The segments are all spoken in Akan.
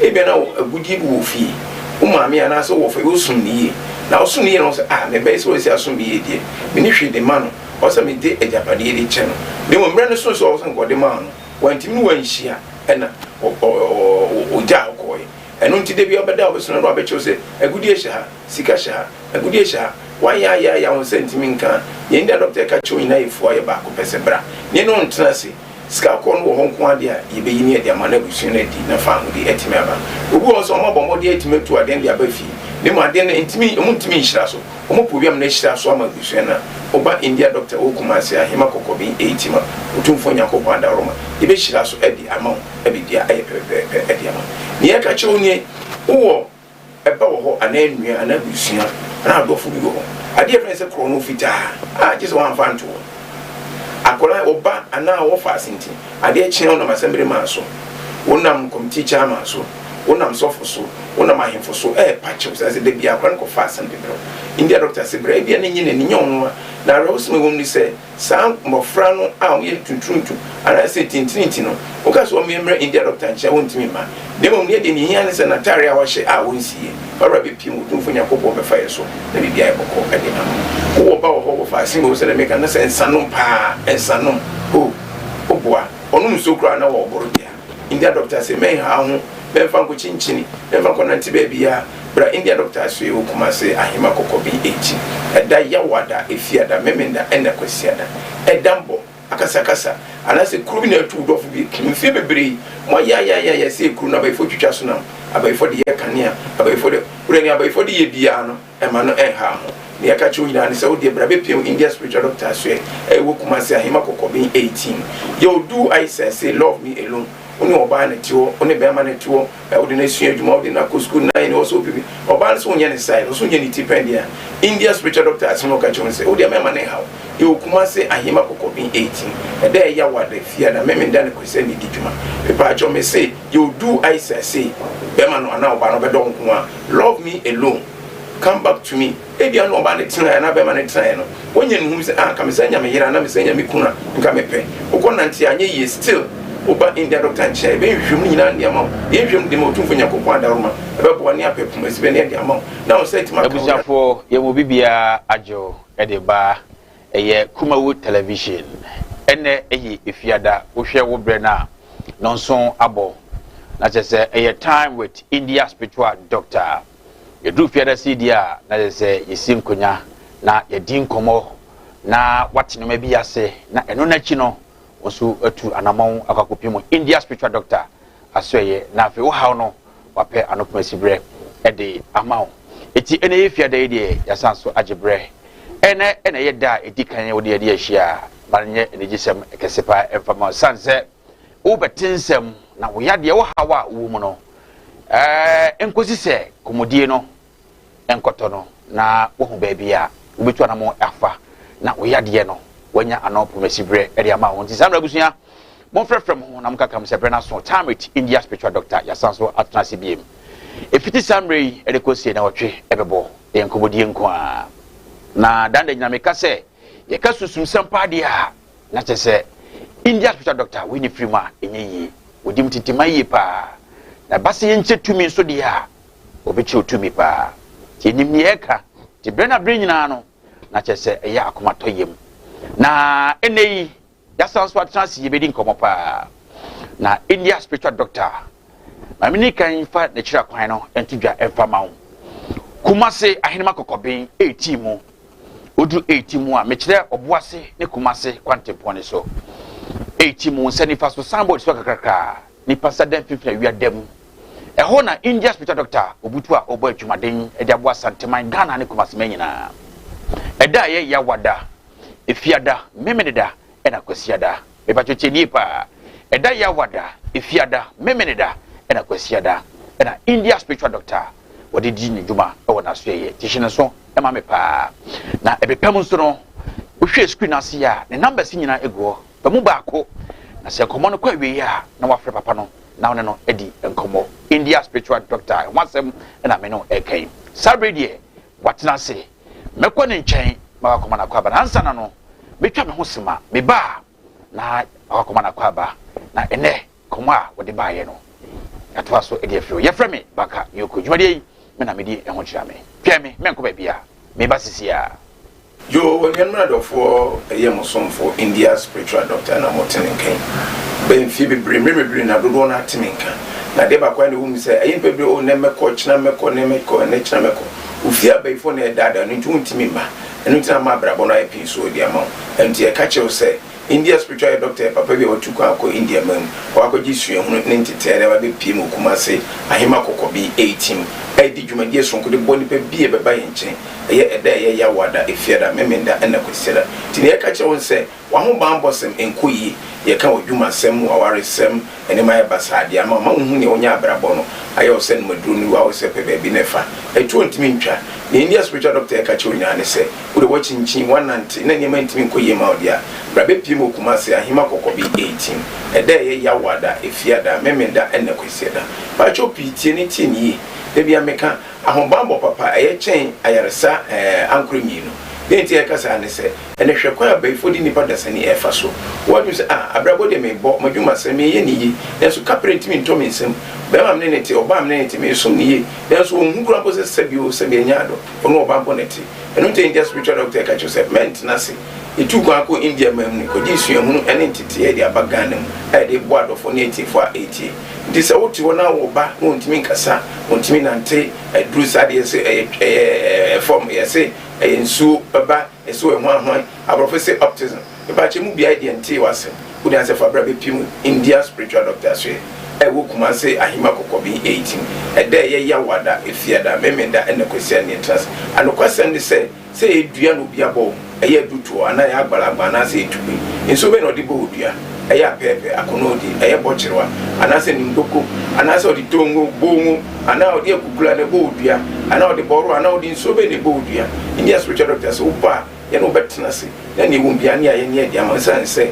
Ebia na agudeɛ bi wɔ fie, wo maame anaasɛ wo wɔfa yi, wosom no yie. Na wosom no yie na wo sɛ, ah, me ba yi sɛ wasi asom me yie deɛ, menni hwee de ma no, ɔwɔ sɛ mede agyapadeɛ de kyɛ no. Na mmom mmerɛ no soo sɛ ɔwɔ sɛ nka ɔde maa no, wantumi ne wo anhyia, ɛna ɔgyaa wo kɔeɛ. Ɛno nti da biara wobɛda a wobɛsɔre na wabɛkyerɛ wo sɛ agudeɛ hyɛ ha, sika hyɛ ha, agudeɛ hyɛ ha. Woayɛ ayɛ ayɛ a wo nsa ntumi nka. Nea nti a dɔkta reka kyerɛ wo nyinaa yɛ fua yɛ baako pɛ sɛ bra na yɛne wo ntena ase. Sika kɔɔ no wɔ hɔ nko ara deɛ a, yɛbɛyi ne yɛde ama na abusua no adi na faahodi atumi aba. Obi wɔ hɔ nso a, wɔabɔ mmɔden atumi atu adeɛ no de aba fie, na mmom adeɛ no ntumi, wɔntumi nhyira so. Wɔpɛ obi ama no ahyira so ama abusua no a, woba India Dɔkta wɔ Kumasi Ahema Kɔkɔben Eitima, Otumfoɔ Nyankopɔn adaworoma, yɛbɛhyira so de ama wo na biribiara ayɛ pɛpɛpɛpɛ de ama wo. Nea yɛka kyerɛ wo nie, wowɔ. Ɛba wɔ hɔ anaa nua anaa abusua anaa adɔfo bi wɔ hɔ. Adeɛ a yɛfrɛ no sɛ korɔno fitaa a gye sɛ wɔamfa anto hɔ. Akwadaa, ɔba anaa wɔfa ase nti, adeɛ kye a wonam asɛmbere maa so, wonam kɔmitii chairman so, wonam sɔfo so, wonam ahemfo so ɛrepa kyɛw sɛ sɛ da biara akwadaa no kɔfa asɛm de brɛ wo. India dɔkta se bra ebia na ɛnyɛ n'ani, nyɛ ɔno a. Na awerɛhosɛm a ɛwɔ mu ne sɛ, Saa mmɔfra no a wɔyɛ tunturuntu anaasɛ tintirinti no, woka sɛ wɔmmrɛ India dɔkta nkyɛn a, wɔntumi mma. Na mmom nea deɛ ɛhia ne sɛ n'atare a wahyɛ a ɔnsiiɛ. Fa wura bɛpue mu, Otumfoɔ Nyankopɔn bɛfa yɛ so na biribi ayɛ bɔkɔɔ de ama wo. Wowɔ ba wɔ hɔ, wɔfa asen wɔ sɛdeɛ meka no sɛ nsanom paa, nsanom, oh, woboa, ɔnom nsuo koraa na wɔboro dea. India doctor se menha wo ho, mɛmfa nkɔkyinkyini, mɛmfa nkɔnante baabiara. Bra India doctor asoɛe wɔ Kumase, Ahema Kɔkɔben akyi. Ɛda Yawada, Efiada, Memenda ɛna Kwasiada. Ɛda mbɔ, akasakasa, anaasɛ kuro bi na atu wo dɔfo bi mfeɛ bebree. Moayaayaayaya sɛ kuro no abayifoɔ twitwa so nam, abayifoɔ de yɛ kanea, abayifoɔ de, wodɛ nea abayifoɔ de yɛ biara no, Ɛma no ɛnhaw ho. Nea ɛka kyerɛ wo nyinaa ne sɛ wo deɛ bra bɛpia wo India spiritual doctor asoɛ a ɛwɔ Kumasi Ahema Kɔkɔben 18. Yɛ do I sɛ say love me alone. Wo ne ɔbaa na ɛte hɔ, wo ne bɛɛma na ɛte hɔ, wode no asua adwuma, wode no akɔ sukuu nnan ne ɔsɛ ɔpɛ bi. Ɔbaa no sɛ wonyɛ ne size, ɔsɛ wonyɛ ne ti pɛn deɛ a, India spiritual doctor asɛm a ɔka kyerɛ wo ne sɛ wo deɛ mɛma no nhaw. Yɛwɔ Kumasi Ahema Kɔkɔben 18. Ɛda ɛyɛ Awada, Fiada, Memenda ne Kwasiada na ɛdi dwuma. Mepaakyɛw mese yɛ do I sɛ say bɛɛma no anaa ɔbaa no ɔbɛdɔ wo nko ara. Love me alone, come back to me. Ebia na ɔbaa no tenaeɛ anaa bɛrima no tenaeɛ no, wanya ne hu sɛ ah, nka mesan nya me yere anaa mesan nya me kunu a, nka mepɛ. Wokɔ nante a, anyɛ yie, still woba India doctor nkyɛn a, yɛbɛyɛ nhwehwɛmu no nyinaa de ama wo. Yɛn nhwehwɛmu de ma Otumfoɔ Nyankopɔn adaworoma, ɛbɛboa ne apɛ poma sibɛ ne ɛde ama wo, na wo nsa atumi aka wo yare. Abusuafoɔ yɛn mu bibiara agye wo de ba ɛyɛ Kumawu Television. Ɛnɛ ɛyɛ Efiada, wohwɛ wo berɛ no a, Nɔnson abɔ, na kyerɛ sɛ ɛyɛ time with India spiritual doctor. Yɛduru fiada sei deɛ a, na kyerɛ sɛ yɛsi nkonnwa na yɛdi nkɔmmɔ na wate nneɛma bi ase, na ɛno no akyi no, wo nso atu anammɔn akɔ akɔpie mu India spiritual doctor asoɛyɛ, na afei wo haw no wapɛ ano pomasiberɛ de ama wo. Eti ɛnɛ yɛ fiada yi deɛ, yɛasan so agye berɛ. Ɛnɛ ɛna ɛyɛ da a ɛdi kan wode yɛde ahyia a, ma no nyɛ anigyesɛm kɛse paa ɛmfa ma wo, sane sɛ wobɛte nsɛm na wo yadeɛ, wo haw a wowɔ mu no, ɛɛ nkosi sɛ kɔmɔdie no nkɔtɔ no na woahu baabi a wobɛtu anamɔ afa na wo yadeɛ no wanya ano pomasi berɛ de ama wo. Nti saa mmerɛ abusua, momfrɛfrɛ mo ho na monkaka m sɛ berɛ no aso. Time with India spiritual doctor, yɛasan so atena ase biem. Ɛfiti saa mmerɛ yi de kɔsie na wɔtwe ɛbɛbɔ yɛn nkɔmmɔdie nko ara. Na dan da nyina meka sɛ yɛka sunsumsɛm paa deɛ a, Na kyerɛ sɛ India spiritual doctor wei ne firi mu a ɛnyɛ yie. Wɔdi mu tintima yie paa. Na ɛba sɛ yɛnkyɛ tumi nso deɛ a, wɔbɛkyerɛ tumi paa. Nti yɛnim nea yɛka. Nti berɛ no aberɛ nyinaa no, na kyerɛ sɛ ɛyɛ akomatɔ yam. Na ɛnnɛ yi, yɛasan nso atena ase yɛbɛdi nkɔmmɔ paa. Na India spiritual doctor, ma menni kan fa n'akyiri akwan no nto dwa mfa ma wo. Kumase Ahenema Kɔkɔben 18 mu Oduru Eiti mu a, mekyerɛ Ɔboase ne Kumase kwantempɔn no so. Eiti mu, nsa nifa so signboard si hɔ kakraka, nipa nsa da mfimfini awia da mu. Ɛhɔ na India spiritual doctor Obutu a ɔbɔ adwumaden de aboa Asanteman, Ghana ne Kumaseman nyinaa. Ɛda a ɛyɛ Yawada, Efiada, Memeneda ɛna Kwasiada. Mepakyɛw tie nie paa. Ɛda Yawada, Efiada, Memeneda ɛna Kwasiada ɛna India spiritual doctor wɔde di ne dwuma wɔ n'asoɛeɛ. Nti hyɛ no nso ma me paa. Na ɛbepam nso no, wohwɛ screen no ase a, ne numbers nyinaa gu hɔ. Fa mu baako, na sɛ nkɔmmɔ no kɔ awieeɛ a, na wafrɛ papa no na wo ne no adi nkɔmmɔ. India spiritual doctor ho asɛm na me ne wo reka yi. Saa berɛ yi deɛ, watena ase. Mɛkɔ ne nkyɛn ma wakɔma no akwaaba. Na ansa na no, mɛtwa me ho sema. Meba a, na wakɔma no akwaaba. Na ɛnnɛ, nkɔmmɔ a wɔde baeɛ no, Yɛatoa so de afiri hɔ. Yɛfrɛ me Baka Yoko. Dwumadie yi, me na medi ɛho kyerɛ me. Twɛn me, mɛnkɔ baabiara. Meba sisi ara. Yoo anuanom adɔfoɔ ɛyɛ mo somfo India spiritual doctor na mo te ne nka yi bɛyɛ mfie bebree mmerɛ bebree na dodoɔ no ate me nka na adeɛ baako a na ɛwɔ mu sɛ ɛyɛ nipa bebree oh nɛ mɛkɔ kyena mɛkɔ nɛ mɛkɔ nɛ kyena mɛkɔ ofie abayifoɔ na ɛdaadaa no nti wontumi mma ɛno nti na ama abrabɔ no ayɛ pii so de ama wo ɛno nti yɛka kyerɛ wo sɛ India spiritual yɛ doctor yɛ papa bi a watu kwan akɔ India man mu hɔ akɔgye suahunu ne nteteɛ de aba abɛpue mu wɔ Kumase Ahema Kɔkɔbe Eightim redi dwumadie sononko de boa nnipa bi a ɛbɛba yɛn nkyɛn ɛyɛ ɛda a ɛyɛ Yawoada, Efiada, Memenda ɛna Kwasiada. Nti nea yɛka kyerɛ wo ne sɛ w'ahobanbɔsɛm nkɔ yie, yɛka w'adwumasɛm, w'awaresɛm, nneɛma ayɛ basaa de ama wo ma wonhu nea wonya abrabɔ no ayɛ wo sɛ nomaduro no wura wo sɛ pɛ baabi na fa ɛtoɔ ntumi ntwa. Nea India spiritual doctor ɛka kyerɛ wo nyinaa ne sɛ wode woakyinkyin, woanante na nneɛma ntumi nkɔ yie mma wo deɛ a, bra bɛpue mu wɔ Kumasi, Ahima Kɔkɔbe 18, ɛda a ɛyɛ Yawoada, Efiada, Memenda ɛna Kwasiada. Pakyɛw pii tie ne tie no yie. Da biara meka, ahobanbɔ papa ɛyɛ kyɛn ayaresa ɛɛ ankorɛ mmienu. Deɛ nti a yɛka saa ne sɛ, Ɛnɛ hwɛ kwan a abayifoɔ de nnipa dasani ɛrefa so. Woadwene sɛ, Ah, abrabɔ deɛ merebɔ, m'adwumasɛm, mereyɛ no yie, nanso kaprɛ ntumi ntɔ me nsam. Barima a me ne no te, ɔbaa a me ne no te, meresom no yie, nanso ɔnhu koraa mpo sɛ sɛbi oo, sɛbi ɛnyɛ adɔ, ɔne ɔbaa mpo na ɛte. Ɛno nti India spiritual doctor ka kyerɛ wo sɛ, mɛntena ase. Yɛtuu kwan kɔɔ India man mu no, kɔgyee suahunu ne nteteeɛ de aba Ghana mu a yɛde reboa adɔfoɔ ne atiefoɔ a ɛretie. Nti sɛ wote hɔ na wo ba na ɔntumi nkasa, ɔntumi nante, aduru saa deɛ yɛse ɛyɛ ɛyɛ fam, yɛse ɛyɛ nsuo ba, Eso ɛhwan hwan? Aborɔfo se optism. Mepakyɛ mu biaɛ deɛ ntee w'asɛm. Wode ansɛ fa bra bɛpie mu India spiritual doctor asoɛ a ɛwɔ Kumase Ahima Kɔkɔben 18. Ɛda ɛyɛ Yawoada, Efiada, Memenda ɛna Kwasia ne yɛtena ase. Anokwasɛm ne sɛ, sɛ ɛyɛ dua na obi abɔ wo, ɛyɛ adutoɔ anaa ɛyɛ agbalagba anaasɛ ɛyɛ tube, nsuo bɛn na ɔde bɔ wo dua? Ɛyɛ apɛɛpɛ, akonoodi, ɛyɛ bɔkyerewa, anaasɛ nimdoko, anaasɛ ɔde tongo, bongo, anaa ɔde akukula na ɛbɔ wo dua, anaa ɔde bɔro, anaa ɔde nsuo bɛn na ɛbɔ wo dua. India spiritual doctor sɛ wobɔ a, yɛne wo bɛtena ase, na nea ɛwom biara ne yɛayɛ ne yɛde ama wo. Ɛsiane sɛ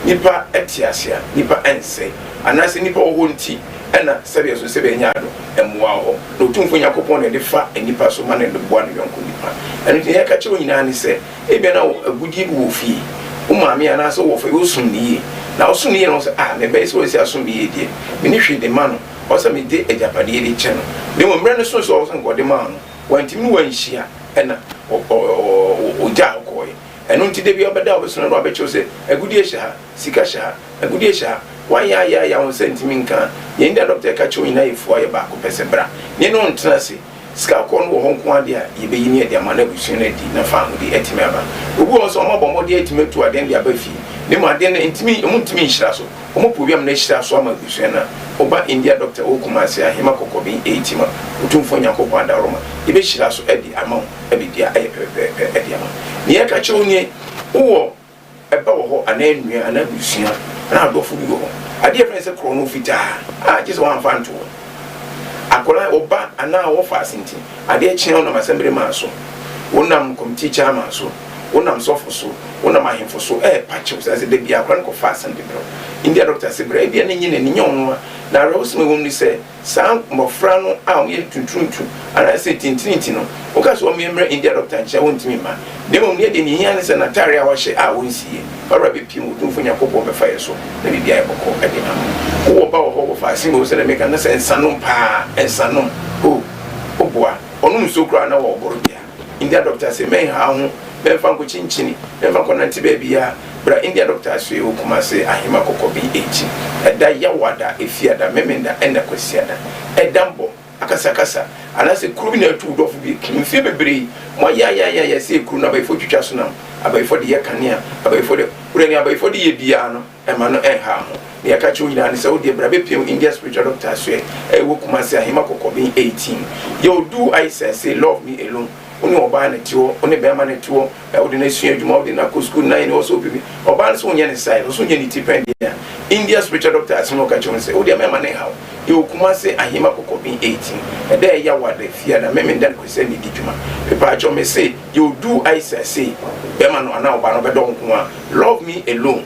nnipa te ase a, nnipa nsɛe, anaasɛ nnipa wɔ hɔ nti na sɛdeɛ ɛso sɛ bɛnya ado, mmoa wɔ hɔ. Na Otumfoɔ Nyankopɔn na ɛde fa nnipa so ma no de boa ne yɔnko nnipa. Ɛno nti nea yɛka kyerɛ wo nyinaa ne sɛ, Ebia na agodie bi wɔ wo fie, wo maame anaasɛ wo wɔfa yi, wosom no yie. Na wosom no yie na wo sɛ, ah, me ba yi sɛ wasi asom me yie deɛ, menni hwee de ma no, ɔwɔ sɛ mede agyapadeɛ de kyɛ no. Na mmom mmerɛ no soo sɛ ɔwɔ sɛ nka ɔde maa no, wantumi ne wo anhyia, ɛna ɔgyaa wo kɔeɛ. Ɛno nti da biara wobɛda a wobɛsɔre na wabɛkyerɛ wo sɛ, agodie hyɛ ha, sika hyɛ ha, agodie hyɛ ha. Woayɛ ayɛ ayɛ a wo nsa ntumi nka. Nea India dɔkta ɛka kyerɛ wo nyinaa yɛ fua yɛ baako pɛ sɛ bra ne yɛne wo ntena ase. Sika kɔɔ no wɔ hɔ nko ara deɛ a, yɛbɛyi ne yɛde ama na abusua no adi na faahodi atumi aba. Obi wɔ hɔ nso a, wɔabɔ mmɔden atumi atu adeɛ no de aba fie, na mmom adeɛ no ntumi, wɔntumi nhyira so. Wɔpɛ obi ama no ahyira so ama abusua no a, woba India Doctor wɔ Kumasi, Ahema Kɔkɔben Eitima, Otumfoɔ Nyankopɔn adaworoma, yɛbɛhyira so de ama wo na biribiara ayɛ pɛpɛɛpɛ de ama wo. Nea yɛka kyerɛ wo nie, wowɔ. Ɛba wɔ hɔ anaa nua anaa abusua anaa adɔfo bi wɔ hɔ. Adeɛ a yɛfrɛ no sɛ korɔno fitaa a gye sɛ wɔamfa anto hɔ. Akwadaa, ɔba anaa wɔfa ase nti, adeɛ kye a wonam asɛmbere maa so, wonam committee chairman so, wonam sɔfo so, wonam ahemfo so ɛrepa kyɛw sɛ sɛ da biara akwadaa no kɔfa asɛm de brɛ wo. India doctor se brɛ, ebia ne nye n'ani nyɛ ɔno a. Na awerɛhosɛm a ɛwɔ mu ne sɛ, Saa mmɔfra no a wɔyɛ tunturuntu anaasɛ tintirinti no, woka sɛ wɔmmrɛ India dɔkta nkyɛn a, wɔntumi mma. Na mmom nea deɛ ehia ne sɛ n'atare a wahyɛ a ɔnsiiɛ, Ɔwura bɛpue mu, Otumfoɔ Nyankopɔn bɛfa yɛn so na biribi ayɛ bɔkɔɔ de ama wo. Wowɔ ba wɔ hɔ, wɔfa asen wɔ mu sɛdeɛ meka no, na sɛ nsanom paa, nsanom, oh, woboa, ɔnom nsuo koraa na wɔboro dea. India doctor se mɛnha wo ho, mɛmfa nkɔkyinkyini, mɛmfa nkɔnante baabiara, bra India doctor asoɛe wɔ Kumase, Ahema Kɔkɔben akyi, ɛda Yawada, Efiada, Memenda ɛna Kwasiada. Ɛda mbɔ, akasakasa, anaasɛ kuro bi na atu wo dɔfo bi akum mfeɛ bebree, moayaayaayaya sɛ kuro no abayifoɔ twitwa so nam, abayifoɔ de yɛ kanea, abayifoɔ de, wodɛ nea abayifoɔ de yɛ biara no, Ɛma no ɛnhaw ho. Nea ɛka kyerɛ wo nyinaa ne sɛ wo deɛ bra bɛpiem India spiritual doctor asoɛ a ɛwɔ Kumasi Ahema Kɔkɔben 18. Yɛ odu Aisha say love me alone. Wo ne ɔbaa na ɛte hɔ, wo ne bɛɛma na ɛte hɔ, ɛ wode no asua adwuma, wode no akɔ sukuu nan ne ɔsɛ ɔpɛ bi. Ɔbaa no sɛ wonyɛ ne size, ɔsɛ wonyɛ ne ti pɛn deɛ a, India spiritual doctor asɛm a ɔka kyerɛ wo ne sɛ wo deɛ mɛma no nhaw. Yɛwɔ Kumasi Ahema Kɔkɔben 18. Ɛda a ɛyɛ Awada, Fiada, Memenda ne Kwasiada na ɛdi dwuma. Mepaakyɛw mese yɛ odu Aisha say bɛɛma no anaa ɔbaa no ɔbɛdɔ wo nko ara. Love me alone,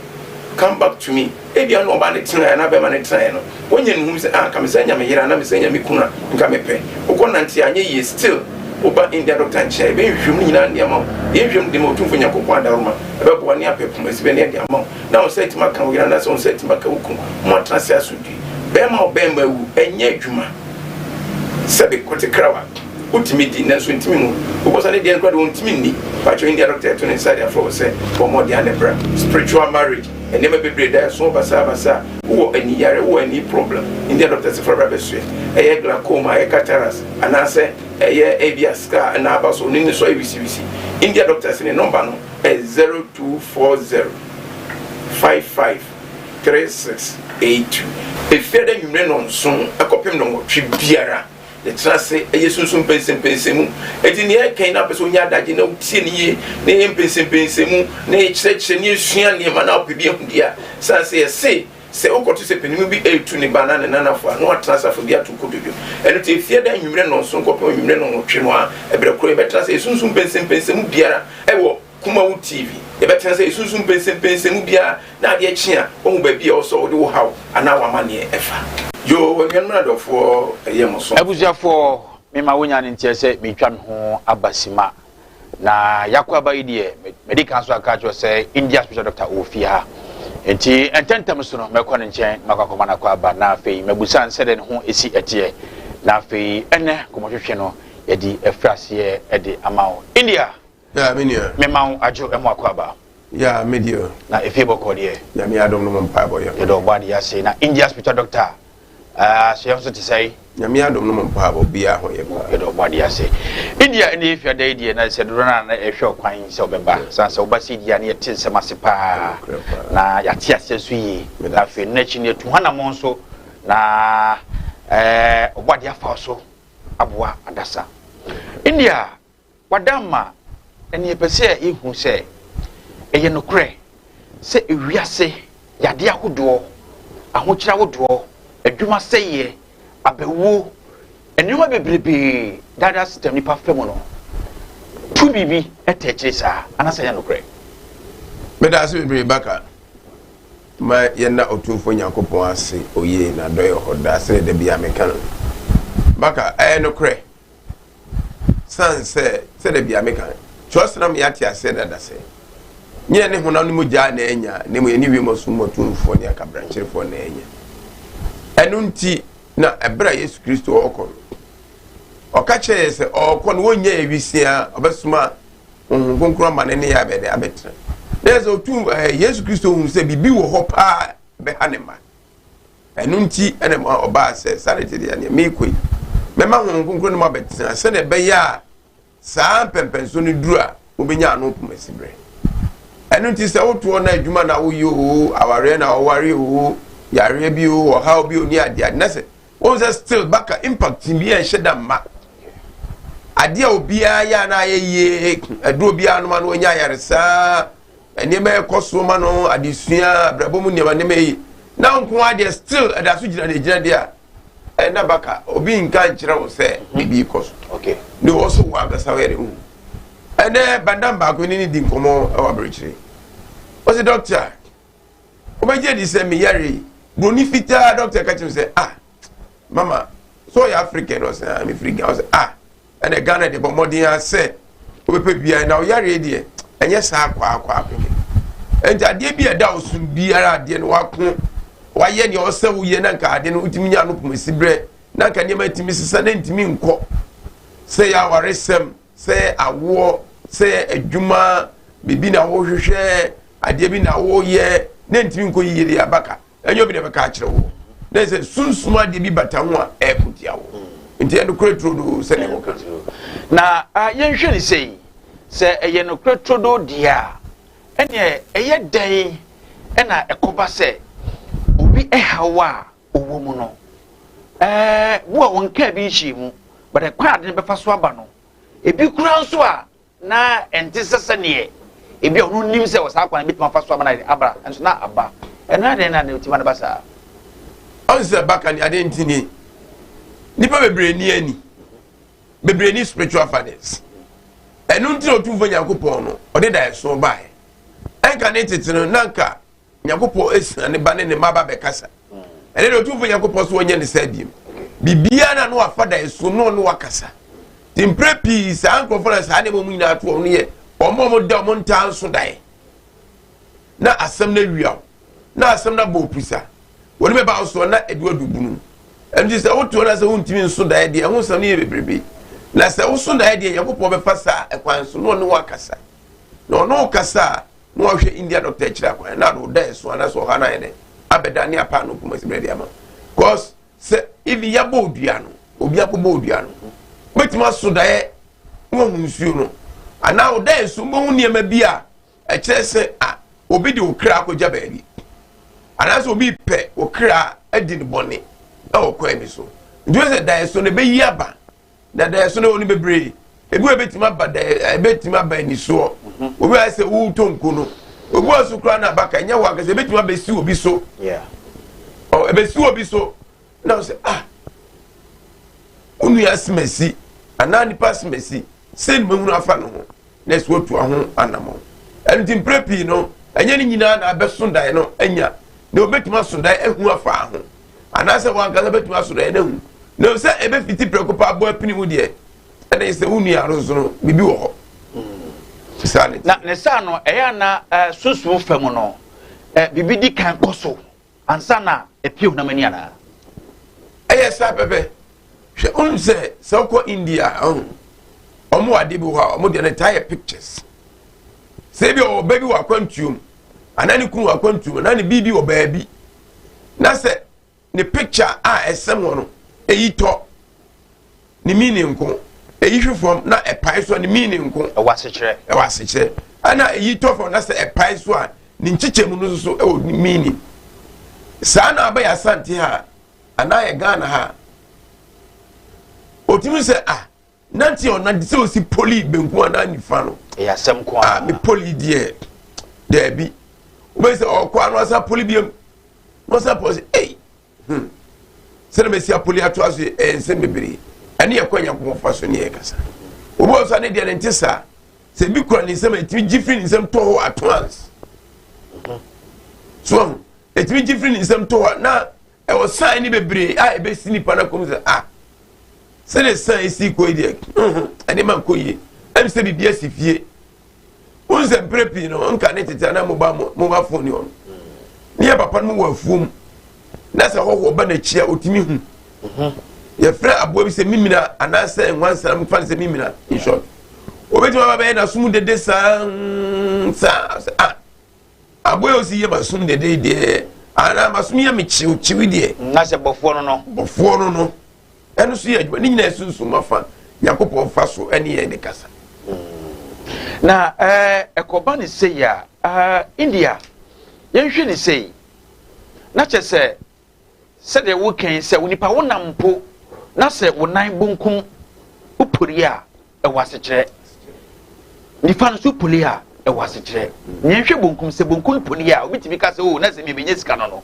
come back to me Ebia na ɔbaa no tenaeɛ anaa bɛrima no tenaeɛ no, wanya ne hu sɛ ah, nka mesan nya me yere anaa mesan nya me kunu a, nka mepɛ. Wokɔ nante a, anyɛ yie, still woba India doctor nkyɛn a, yɛbɛyɛ nhwehwɛmu no nyinaa de ama wo. Yɛn nhwehwɛmu de ma Otumfoɔ Nyankopɔn adaworoma, ɛbɛboa ne apɛ poma sibɛ ne ɛde ama wo, na wo nsa atumi aka wo yere anaasɛ wo nsa atumi aka wo kunu, mo atena ase asomdwie. Bɛrima a ɔbɛrima awu ɛnyɛ adwuma. Sɛbe kote krawa wotumi di nanso ntumi nwu. Wobɔ sa ne deɛ no koraa deɛ ɔntumi nni. Pakyɛw India doctor ɛto ne nsa de afrɛ wo sɛ bɔ mmɔden a ne bra. Spiritual marriage nneɛma bebree da ɛso basaa basaa. Wowɔ ani yare wowɔ ani problem India doctor se fa bra bɛsoɛ. Ɛyɛ glaucoma ɛyɛ cataracts anaasɛ ɛyɛ ebia scar na aba so ne ne so ayɛ wisiwisi. India doctor se ne number no ɛyɛ 0240 55 3682. Efiada anwummere nnɔnson kɔpem nnɔnwɔtwe biara, yɛtena ase yɛ sunsum mpɛnsɛmpɛnsɛmu. Enti nea ɛka yi na wopɛ sɛ wonya adagye na wotie no yie, na yɛyɛ mpɛnsɛmpɛnsɛmu, na yɛkyerɛkyerɛ, na yɛsua nneɛma na wopɛ bi ahu deɛ a, sane sɛ yɛse sɛ wokɔto sɛ panin bi retu ne ba anaa ne nanafo a, na watena ase afa bi ato kotodwe. Ɛno nti Efiada anwummere nnɔnson kɔpem anwummere nnɔnwɔtwe no ara, ɛberɛ korɔ yɛbɛtena ase yɛ sunsum mpɛnsɛmpɛnsɛmu biara wɔ Kumawu TV, Yɛbɛtena sɛ yɛsunsum mpɛnsɛmpɛnsɛmu biara na adeɛ kye a, woahu baabi a ɛwɔ sɛ wode wo haw anaa w'amanneɛ fa. Yoo, anuanom ne adɔfoɔ, ɛyɛ mo so. Abusuafoɔ, mema wonya no nteɛ sɛ meretwa me ho aba sima. Na yɛakɔ aba yi deɛ, madi kan so aka akyerɛ sɛ India special doctor wɔ fie ha. Nti ntɛntɛm so no, mɛkɔ ne nkyɛn na makɔ akɔma no akɔ aba na afei mabusa no sɛdeɛ ne ho si teɛ. Na afei ɛnnɛ nkɔmmɔtwetwe no, yɛde afiri aseɛ de ama wo. India! Yeah, me nua. Me ma wo adwo ɛmo akwaaba. Yeah, me deɛ. Na efie bɔkɔ deɛ. Nyame adom no mo mpaebɔ yɛ. Yɛdɔ ɔbɔ adeɛ ase na India spiritual doctor ah so yɛn nso te sɛe. Nyame adom no mo mpaebɔ biara ho yɛ paa. Yɛdɔ ɔbɔ adeɛ ase. India ɛne efia da yi deɛ na sɛ dodoɔ no na ɛhwɛ ɔkwan sɛ ɔbɛba. San sɛ woba sɛ deɛ na yɛte nsɛm ase paa. Na yɛate aseɛ nso yie. Na afei no n'akyi no yɛtu hanamɔ nso na ɛɛ ɔbɔ adeɛ afa so aboa adasa. India Wada ma ɛne yɛpɛ sɛ yɛhu sɛ ɛyɛ nokorɛ sɛ ewiase yadeɛ ahodoɔ, ahokyerɛ ahodoɔ, adwuma sɛeɛ, abawuo, nneɛma bebrebee daadaa system nipa fa mu no, tu biribi ta akyire saa, anaasɛ ɛnyɛ nokorɛ? Meda ase bebree Baka. Ma yɛnna Otumfoɔ Nyankopɔn ase, oye, n'adɔeɛ wɔ hɔ daa, sɛdeɛ da biara meka no. Baka, ɛyɛ nokorɛ. Sane sɛ, sɛdeɛ bia meka no, kyerɛwsɛm no ama yɛate aseɛ dada sɛ, nyɛ yɛne honam ne mogya na anya, na mmom yɛne wiem ɔsom mu atumfoɔ ne akabrakyerefoɔ na anya. Ɛno nti na ɛberɛ a Yesu Kristo ɔrekɔ no, ɔka kyerɛɛ yɛ sɛ ɔrekɔ no wɔnnya yɛ wisiaa, ɔbɛsoma Honhom Kronkron ama ne ne yɛ abɛde abɛtena. Na yɛ sɛ otum ɛɛ Yesu Kristo hu sɛ biribi wɔ hɔ paa bɛha ne mma. Ɛno nti na ɛma ɔbaa sɛ, Saa na ɛte deɛ, nea merekɔ yi, mɛma Honhom Kronkron no mu abɛtena, sɛdeɛ ɛbɛyɛ a saa mpɛmpɛnsoɔ no duru a, mobɛnya ano pomasiberɛ. Ɛno nti sɛ wotoɔ na adwuma na woyɛ oo, awareɛ na wɔware oo, yareɛ bi oo, ɔhaw bi oo, ne adeɛ ade, na sɛ wɔn sɛ still baka impact bi a ɛhyɛ da mma. Adeɛ a obiara yɛ a na ayɛ yie, aduro obiara nom a na wɔnya ayaresaa, nneɛma ɛkɔ so ma no adesua abrabɔ mu nneɛma nneɛma yi na nko ara deɛ still ɛda so gyina deɛ gyina deɛ a ɛna baka obi nka nkyerɛ wo sɛ biribi kɔ so okay ne wɔ so wɔ ankasa wɔyɛ de hu ɛnɛ bandam baako ne ne di nkɔmɔ ɛwɔ aburokyire ɔsi dɔkta wobɛgye di sɛ meyare yi buroni fitaa dɔkta ka kyerɛ me sɛ ah mama so ɔyɛ african ɔsɛ ah mefiri Ghana ɔsɛ ah Ɛnɛ Ghana deɛ bɔ mmɔden ara sɛ wobɛpɛ biara na ɔyareɛ deɛ ɛnyɛ saa kwaakwa kɛkɛ. Nti adeɛ bi a ɛda wo so biara adeɛ no wako wayɛ deɛ ɔsɛ woyɛ na nka adeɛ no wotumi nya ano pomasi berɛ na nka nneɛma tumi sesa na ntumi nkɔ sɛ yɛ awaresɛm sɛ awoɔ sɛ adwuma biribi na wohwehwɛ adeɛ bi na woyɛ na ntumi nkɔ yie deɛ abaka ɛnyɛ obi na ɛbɛka akyerɛ wo na sɛ sunsum adeɛ bi bata ho a ɛko tia wo nti ɛyɛ nokorɛ turodoo sɛdeɛ wɔka na yɛnhwɛ ne sei sɛ ɛyɛ nokorɛ turodoo deɛ a ɛneɛ ɛyɛ dɛn ɛna ɛkɔba sɛ obi ɛhaw a ɔwɔ mu no ɛɛ wo a wɔnkaa bi nhyii mu but ɛkwan ade no bɛfa so aba no ebi kura nso a Na ɛnte sɛ sɛdeɛ ebia ɔno nim sɛ wɔ saa kwan no bɛtumi afa so ama no ayɛ abra, nso na aba. Ɛno adɛn na ɛtumi ma no ba saa? Ɔn sɛ baka ne adeɛ nti ni nipa bebree ni ani bebree ni spiritual fathers ɛno nti na otumfoɔ Nyankopɔn no ɔde daeɛso baeɛ ɛnka ne tete no na nka Nyankopɔn esua ne ba ne ne mma ba bɛkasa. Ɛnɛ deɛ Otumfoɔ Nyankopɔn so ɔnyɛ ne saa biem. Biribiara na no afa da esu no ɔno wakasa. Ti mprɛ pii saa nkurɔfoɔ na saa nneɛma wɔn nyinaa to wɔn no yɛ wɔn a wɔn da wɔn ntaa nso daeɛ. Na asɛm no awia wo. Na asɛm no abɔ opusa. Wɔde bɛba wo soɔ na ɛde wadu bunu. Ɛno nti sɛ wotoɔ na sɛ wontumi nso daeɛ deɛ, ɛho nsɛm no yɛ bebrebe. Na sɛ woso daeɛ deɛ, Nyankopɔn bɛfa saa ɛkwan so na ɔne wo akasa. Na ɔne wo kasa a, na wahwɛ India doctor akyiri akwan na ade wo daeɛ so anaasɛ ɔha no ayɛ dɛ abɛda ne apa no kuma si berɛ de ama. Cause sɛ even yɛabɔ odua no, obi akɔbɔ odua no, wobɛtumi aso daeɛ na wahu nsuo no anaa wo daeɛ so wobɛhu nneɛma bi a ɛkyerɛ sɛ a obi de wo kra akɔgya baabi anaasɛ obi pɛ wo kra adi no bɔne ɛwɔ kwan bi so. Nti wọ́n sɛ daeɛ so no ɛbɛyi aba na daeɛ so no ɛwɔ no bebree. Ebi wɔ ebɛtumi aba daeɛ, ɛbɛtumi aba anisoɔ. Obi wɔ sɛ wotɔ nko no, obi wɔ so koraa na abaka ɛnyɛ wɔ ankasa, ebɛtumi abɛsi obi so. Ɔ ɛbɛsi obi so na wɔ sɛ ah wo nua asemasi anaa nipa asemasi sɛ ne mahunu afa ne ho na ɛsɛ watu ho anammɔn. Ɛno nti mprɛ pii no ɛnyɛ ne nyinaa na abɛso daeɛ no anya na obɛtumi aso daeɛ ahu afa ho anaasɛ wankasa bɛtumi aso daeɛ no ahu na sɛ ɛbɛfiti prɛko pa abɔ apini mu deɛ ɛna sɛ wo nua no nso no biribi wɔ hɔ. Saa ne Na ne saa no ɛyɛ ana sunsum fam no biribi di kan kɔ so ansa na epie honam ani anaa? Ɛyɛ saa pɛpɛ. Hwɛ, wonim sɛ sɛ wokɔ India a, ɔho ɔmo wɔ adeɛ bi wɔ hɔ a ɔmo deɛ no taa yɛ pictures. Sɛ ebi ɔwɔ ba bi wɔ akwantuom anaa ne kunu wɔ akwantuom anaa ne biribi wɔ baabi na sɛ ne picture a ɛsɛm hɔ no eyi tɔ ne meaning nko, eyi hwe fam na ɛpae so a ne meaning nko. Ɛwɔ asekyerɛ. Ɛwɔ asekyerɛ. Ɛna eyi tɔ fam na sɛ ɛpae so a ne nkyekyɛmu no nso so ɛwɔ meaning. Saa na aba yɛ Asante ha anaa yɛ Ghana ha. Otumi sɛ ah nante a ɔnante sɛ osi poli benkum anaa nifa no. Ɛyɛ asɛm ko a. Ah me poli deɛ daabi. Wobɛyɛ sɛ ɔkɔ ano asa poli biam. Na ɔsa pɔ sɛ ei sɛdeɛ mɛsi apoli atoa so ɛyɛ nsɛm bebree. Ɛne yɛkɔ Nyankopɔn fa so ne yɛ kasa. Obi wɔ so a ne deɛ ne nte saa. Sɛ bi kura ne nsɛm a ɛtumi gye firi ne nsɛm tɔ hɔ at once. So ahu ɛtumi gye firi ne nsɛm tɔ hɔ na ɛwɔ sign ne bebree a ɛbɛsi nipa no akɔm sɛ ah sɛdeɛ sign si kɔ yi deɛ ɛne ma nkɔ yie. Ɛm sɛ biribi asi fie. Wohu sɛ mprɛ pii no nka ne tete anaa mobile mobile phone ni hɔ no ne yɛ papa no mu wɔ afuom na sɛ hɔhoɔ ba n'akyi a ɔtumi hu. Yɛfrɛ aboa bi sɛ mimina anaasɛ nwansana mu fa no sɛ mimina in short. Obɛtumi aba bɛyɛ n'asom dede saa saa sɛ ah aboa yi osi yɛ m'asom dede deɛ anaa m'asom yɛ me kyiwkyiwi deɛ. Na sɛ bɔfoɔ no no. Bɔfoɔ no no. Ɛno so yɛ adwuma ne nyinaa sunsum afa Nyankopɔn fa so ɛne yɛn de kasa. Na ɛkɔba ne sei a, India, yɛnhwɛ ne sei, na kyɛ sɛ sɛdeɛ woka yi sɛ onipa wonam mpo na sɛ wo nan bonkum wopori a ɛwɔ asekyerɛ, nifa no so poli a ɛwɔ asekyerɛ. Na yɛnhwɛ bonkum, sɛ bonkum poli a obi tumi ka sɛ o na sɛ mebɛnya sika no no,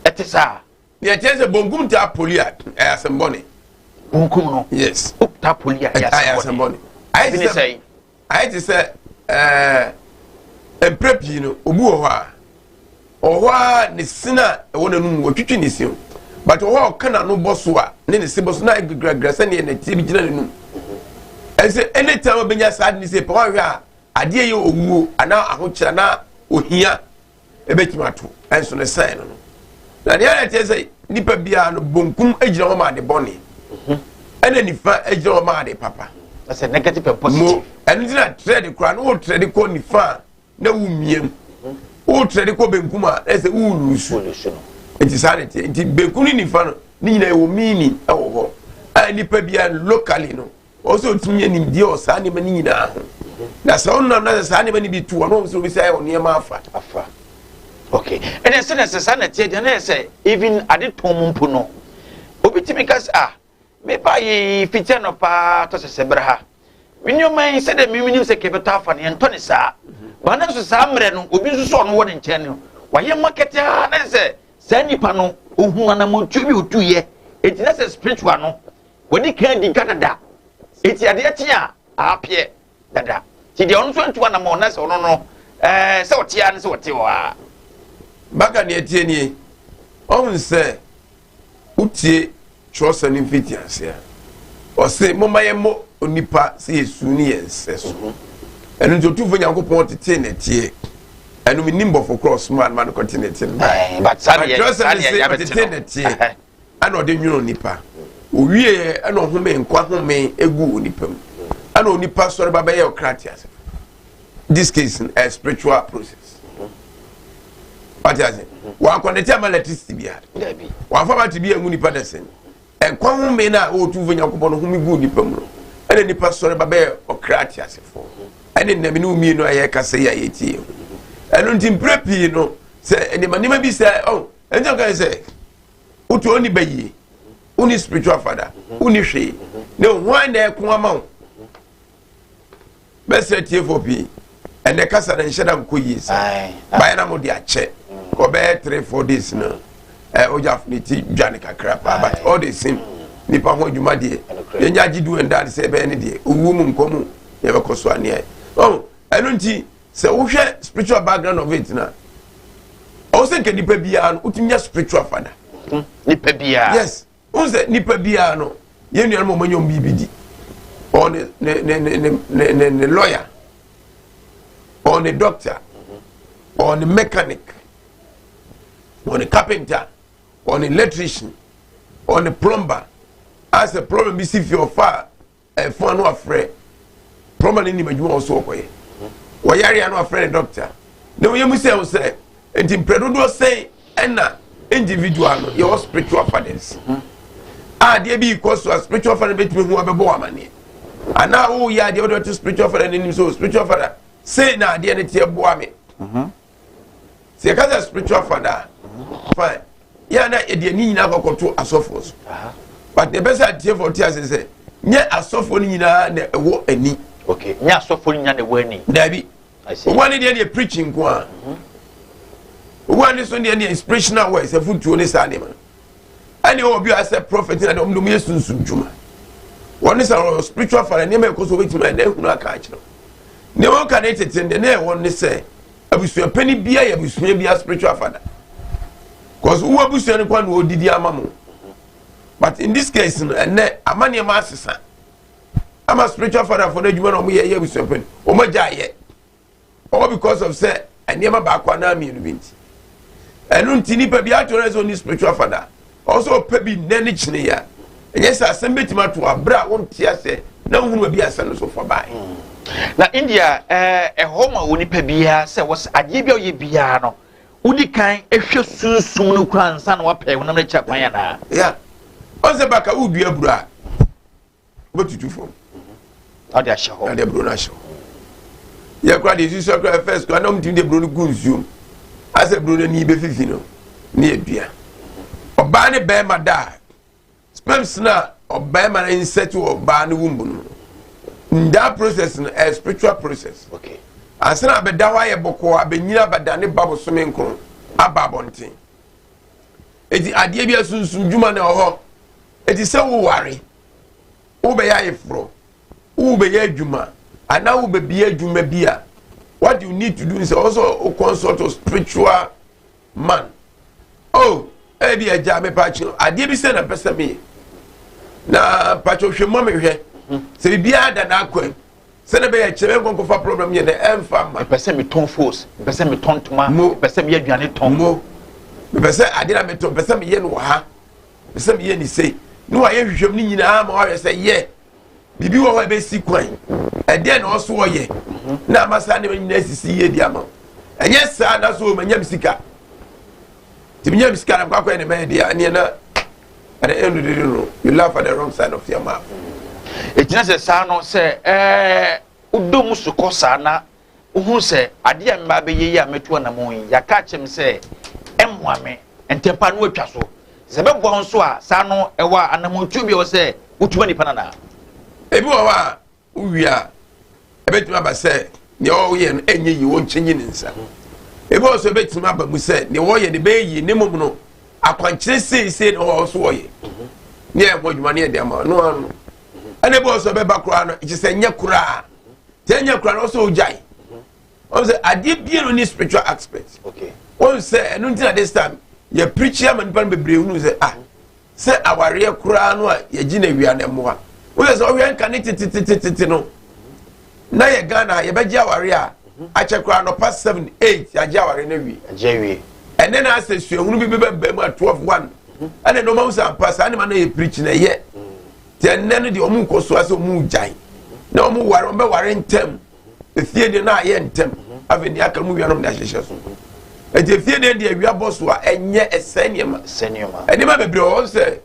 ɛte saa. Deɛ ɛkyerɛ sɛ bonkum taa poli a ɛyɛ asɛm bɔne. Bonkum no. Yes. O taa poli a ɛyɛ asɛm bɔne. Ayɛ te sɛ ayɛ te sɛ ɛɛ mpere pii no obi wɔ hɔ a ɔwɔ hɔ a ne sin a ɛwɔ n'anum wɔtwitwi ne sin but ɔwɔ hɔ a ɔka n'ano bɔ so a ne ne se bɔ so na ayɛ gragra sɛdeɛ nɛteɛ bi gyina n'anum. Ɛsɛ anytime ɔbɛnya saa ade ne sɛ pɛ wahwɛ a adeɛ yɛ owuo anaa ahokyere anaa ohia. Ebetumi ato nso ne sɛn no no. Na nea na ɛteɛ sɛ nipa biara no bonkum gyina hɔ ma ade bɔne mhm. ɛna nifa gyina hɔ ma ade papa. Ɛsɛ negative and positive. Mo ɛno ti na trɛde koraa na wɔtrɛde kɔ nifa a na wumia mu mhm. wɔtrɛde kɔ benkum a ɛsɛ wulusu. Nti saa na ɛteɛ nti benkum ne nifa no ne nyinaa ɛwɔ meaning ɛwɔ hɔ a nipa biara locally no. Ɔwɔ sɛ ɔtumi nya nimdeɛ wɔ saa nneɛma no nyinaa ho. Na sɛ ɔnam na sɛ saa nneɛma no bi to a, na ɔwɔ sɛ obi sɛ ayɛ nneɛma afa. Afa. Okay. Ɛnna sɛ na sɛ saa na ɛteɛ deɛ na yɛ sɛ even ade tɔn mu mpo no, obi tumi ka sɛ ah, meba yi fiti anɔpa tɔ sɛsɛ berɛ ha. Me nneɛma yi sɛdeɛ menim sɛ kɛbɛtɔ afa no yɛntɔ ne saa. Ba na nso saa mmerɛ no obi nso sɛ ɔno wɔ ne nkyɛn no, wayɛ market a na sɛ saa nipa no ohun anammɔntuo bi otuiɛ. Enti na sɛ spiritual no Wadi kan adi dwa dada. Enti adeɛ kye a, apeɛ dada. Nti deɛ ɔno nso antu anamɔn na sɛ ɔno no, ɛɛ sɛ ɔte ara ne sɛ ɔte hɔ ara. Baka deɛ ɛteɛ nie, ɔhu sɛ wotie twerɛsɛm no mfitiaseɛ a, ɔse momma yɛmmɔ onipa sɛ yɛn su ne yɛn nsɛso. Ɛno nti Otumfoɔ Nyankopɔn tetee nɛteɛ. Ɛno menim bɔfo korɔ ɔsoma no ma no kɔte ne te no bae. But saa deɛ saa deɛ yɛabɛte no. Ɔtete ne teɛ ɛna ɔde nwono nipa. Owieɛ ɛna ɔhome nkwa home egu onipa mu. Ɛna onipa sɔre ba bɛyɛ ɔkra te ase. This case no ɛyɛ spiritual process. Wate ase? Wankɔnɛte ama electricity bia. Wamfa battery bi angu nipa dɛsɛn. Nkwa home no a ɛwɔ Otumfoɔ Nyankopɔn no home guu nnipa mu no, ɛna nnipa sɔre ba bɛyɛ ɔkra ateasefoɔ. Ɛne nnɛ me ne wo mmienu a yɛrekasa yi a yɛtie yi ho. Ɛno nti mprɛ pii no, sɛ nneɛma nneɛma bi sɛ, oh, ɛnti ɔka sɛ, wotu ɔnni ba yie, wonni spiritual father, wonni hwee, na hwan na ɛko ama wo? Mɛsrɛ tiefoɔ pii, ɛnɛ kasa no nhyɛ da nkɔ yie saa. Bayɛ na mo de akyɛ. Kɔ bɛyɛ 3, 4 days no. Ɛ ogya ne ti dwane kakra paa, but all the same nipa ho adwuma deɛ yɛnya agye du ɛnda de sɛ ɛbɛyɛ ne deɛ owuo mu nkɔ mu yɛbɛkɔ so aneɛ. Oh, ɛno nti sɛ wohwɛ spiritual background of it na ɔwɔ sɛ nka nipa biara no wotumi nya spiritual father. Nipa biara. Yes. Wohu sɛ nipa biara no, yɛn nuanom a wɔanya wɔn biribi di, ɔwɔ ne ne ne ne ne ne ne ne lawyer, ɔwɔ ne doctor, ɔwɔ ne mechanic, ɔwɔ ne carpenter, ɔwɔ ne electrician, ɔwɔ ne plumber. Asɛ plumber bi si fie ɔfa ɛfon ano afrɛ plumber no nim adwuma wɔ so ɔkɔyɛ wɔyare ano afrɛ ne doctor na wɔyɛ mu sɛ ɛho sɛ nti mprɛ dodoɔ sɛn ɛna individual no yɛwɔ spiritual fathers a adeɛ bi kɔ so a spiritual father bɛtumi ho abɛbɔ wɔ amaneɛ anaa woyɛ adeɛ wode bɛto spiritual father n'anim sɛ spiritual father sei na adeɛ no teɛ, boa me. Sɛ yɛka sɛ spiritual father, fine, yɛn na yɛde ani nyinaa kɔkɔto asɔfoɔ so, but ɛbɛ sɛ atiefoɔ te ase sɛ nyɛ asɔfoɔ no nyinaa na ɛwɔ ani. Okay, nyɛ asɔfoɔ no nyinaa na ɛwɔ ani. Daabi, owó ani deɛ preaching nko a, owó ani so deɛ inspirational words, ɛfutuo ne saa nneɛma ɛne ɛwɔ bi a sɛ prophet na deɛ ɔmo de ɔmo yɛ sunsun dwuma wɔn ne sɛ ɔyɛ spiritual father. Nneɛma ɛkɔ so obetumi ayɛ na ehunu aka akyerɛw nneɛma ɔka ne tete deɛ ne ɛwɔ ne sɛ abusuapɛni bia yɛ abusua bia spiritual father, cause wo abusua no kwan na odidi ama mo. But in this case no, ɛnɛ ama nneɛma asesa ama spiritual father fo no adwuma na ɔmo yɛ yɛ abusuapɛni ɔmo agya ayɛ all because of sɛ nneɛma baako anaa mmienu bi nti. Ɛno nti nipa bi ato no sɛ ɔni spiritual father, ɔsɛ ɔpɛ bi nnɛ ne kyene ya ɛnyɛ sɛ asɛm bɛtumi ato abere a wonte asɛ na wohunu baabi asɛm no so fa bae. Na India ɛhɔ ma wɔ nipa biara sɛ wɔsɛ adeɛ bi a ɔyɛ biara no, wodi kan ehwɛ sunsum no kura nsa na wapɛ honam no kyɛ kwan anaa? Ya, ɔn sɛ baka wodua aburo a, wobɛtutu fam. Ɔde ahyɛ hɔ. Na de aburo no ahyɛ hɔ. Yɛ kora de esusu akora first kora na ɔmutumi de aburo no gu nsuom asɛ aburo no ani bɛfifi no ne yɛ dua. Ɔbaa ne bɛrima da a, sperms na ɔbɛrima no insert wɔ ɔbaa no womb no, in that process no ɛyɛ spiritual process. Ansa na abɛda hɔ ayɛ bɔkɔɔ abɛnyina abɛda ne ba bosome 9 aba abɔnten. Eti adeɛ bi asunsum dwuma na ɛwɔ hɔ. Eti sɛ woware, wobɛyɛ ayeforɔ, wobɛyɛ adwuma anaa wobɛbie adwuma bi a, what you need to do is also o consult a spiritual man. Oh, ebi agya mepa akyi adeɛ bi sɛ na mpɛ sɛ meyɛ na mpakyɛ hwɛ mu amehwɛ sɛ biribiara da n'akwan sɛdeɛ bɛyɛ kyerɛ nkɔ nkɔfa problem yɛ dɛ ɛmfa ma. Mepɛ sɛ metɔn fos, mepɛ sɛ metɔn ntoma. Mo. Mepɛ sɛ meyɛ aduane tɔn. Mo mepɛ sɛ adeɛ na metɔn, mepɛ sɛ meyɛ no wɔ ha, mepɛ sɛ meyɛ ne sei ne wayɛ hwehwɛm no nyinaa ma wahwɛ sɛ yɛ biribi wɔ hɔ a ɛbɛsi kwan ɛdeɛ na ɔso ɔyɛ na ama saa nneɛma nyinaa sisi yie di ama wo. Ɛnyɛ saa na so manya me sika nti menya me sika na mekɔ akɔyɛ ne mɛyɛ deɛ aneɛ na at the end of the day no, you laugh at the wrong side of your mouth. Ɛgyina sɛ saa no sɛ wodɔ mu so kɔ saa na wohu sɛ adeɛ a mmaa bɛyɛ yi a mɛtu anammɔn yi, yɛaka akyerɛ me sɛ ɛmmoa me ntɛmpa no atwa so sɛ ɛbɛboa wo nso a, saa no ɛwɔ a anammɔntuo bi a ɛwɔ sɛ wotuma nipa no anaa? Ebi wɔ hɔ a wowie a, ɛbɛtumi aba sɛ nea ɔyɛ no ɛnyɛ yie, wɔnkyɛnyi ne nsa. Ebi wɔ so ɛbɛtumi aba mu sɛ nea wɔyɛ no bɛyɛ yie, ne mmom no akwankyerɛ seesei na ɔwɔ so wɔyɛ ne ɛho adwuma ne ɛde ama no ano. Ɛna ebi wɔ so ɛbɛba koraa no ɛkyɛ sɛ ɛnyɛ koraa sɛ ɛnyɛ koraa no ɔsɛ ɔgyae. Wɔn sɛ adeɛ bie no ne spiritual aspect. Wɔn sɛ ɛno nti na this time yɛ preach ama nipa no bebree hunu sɛ ah, sɛ awareɛ koraa no a yɛgye na awia na mmoa. Wɔn sɛ ɔhwɛ nka ne tetetetete no na yɛ Ghana yɛbɛgye awareɛ a. Akyɛ koraa anɔpa 7, 8 yɛagye aware no awie. Agye awie. Ɛnɛ na asɛ suahunu bi bɛbɛ mu at 12, 1. Ɛna nneɛma ho sɛ ampa saa nneɛma no yɛ preach na ɛyɛ. Nti ɛnɛ no deɛ ɔmo nkɔ so asɛ ɔmo gyae. Na ɔmo ware, ɔmo bɛware ntɛm. Efie deɛ na ayɛ ntɛm. Afei deɛ aka mu wia nom de ahyehyɛ so. Nti efie deɛ deɛ awia bɔ so a ɛnyɛ ɛsɛ nneɛma. Sɛ nneɛma. Nneɛma bebree wɔ hɔ sɛ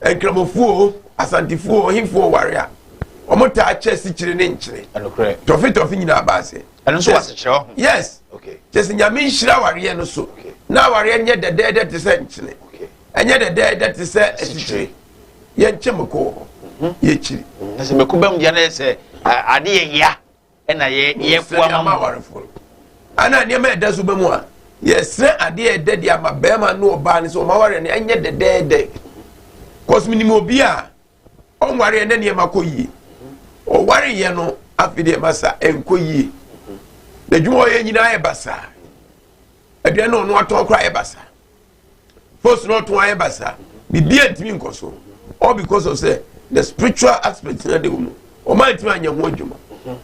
Nkramofoɔ, Asantefoɔ, ɔhefoɔ ware a wɔn taa kyɛ sikyire ne nkyene. Ɛnokorɛ. Tɔfe tɔfe nyinaa ba ase. Ɛno nso wɔ asekyerɛ ho. Yes. Okay. Kyɛ sɛ Nyame nhyira awareɛ no so. Okay. Na awareɛ nyɛ dɛdɛɛdɛ te sɛ nkyene. Okay. Ɛnyɛ dɛdɛɛdɛ te sɛ asikyire. Yɛnkyɛ mako wɔ hɔ. Yɛkyiri. Na sɛ mako bam deɛ na yɛ sɛ ade yɛ ya ɛna yɛ yɛ ko ama mo. Awarefoɔ no. Ana nneɛma ɛda so bɛ mu a yɛsrɛ adeɛ ɛdɛ de ama bɛrima ne ɔbaa no sɛ ɔma awareɛ no ɛnyɛ dɛdɛɛdɛ. Kɔs minim obi a ɔnwareɛ ne nneɛma kɔ yie. Ɔwareɛ no afei deɛ masa ɛnkɔ yie. N'adwuma ɔyɛ nyinaa yɛ basaa. Aduane na ɔno atɔn koraa yɛ basaa. Post na ɔtɔn ayɛ basaa. Biribiara ntumi nkɔ so. All because of sɛ the spiritual aspect na de wɔ mu. Ɔmaa ntumi anyɛ ho adwuma.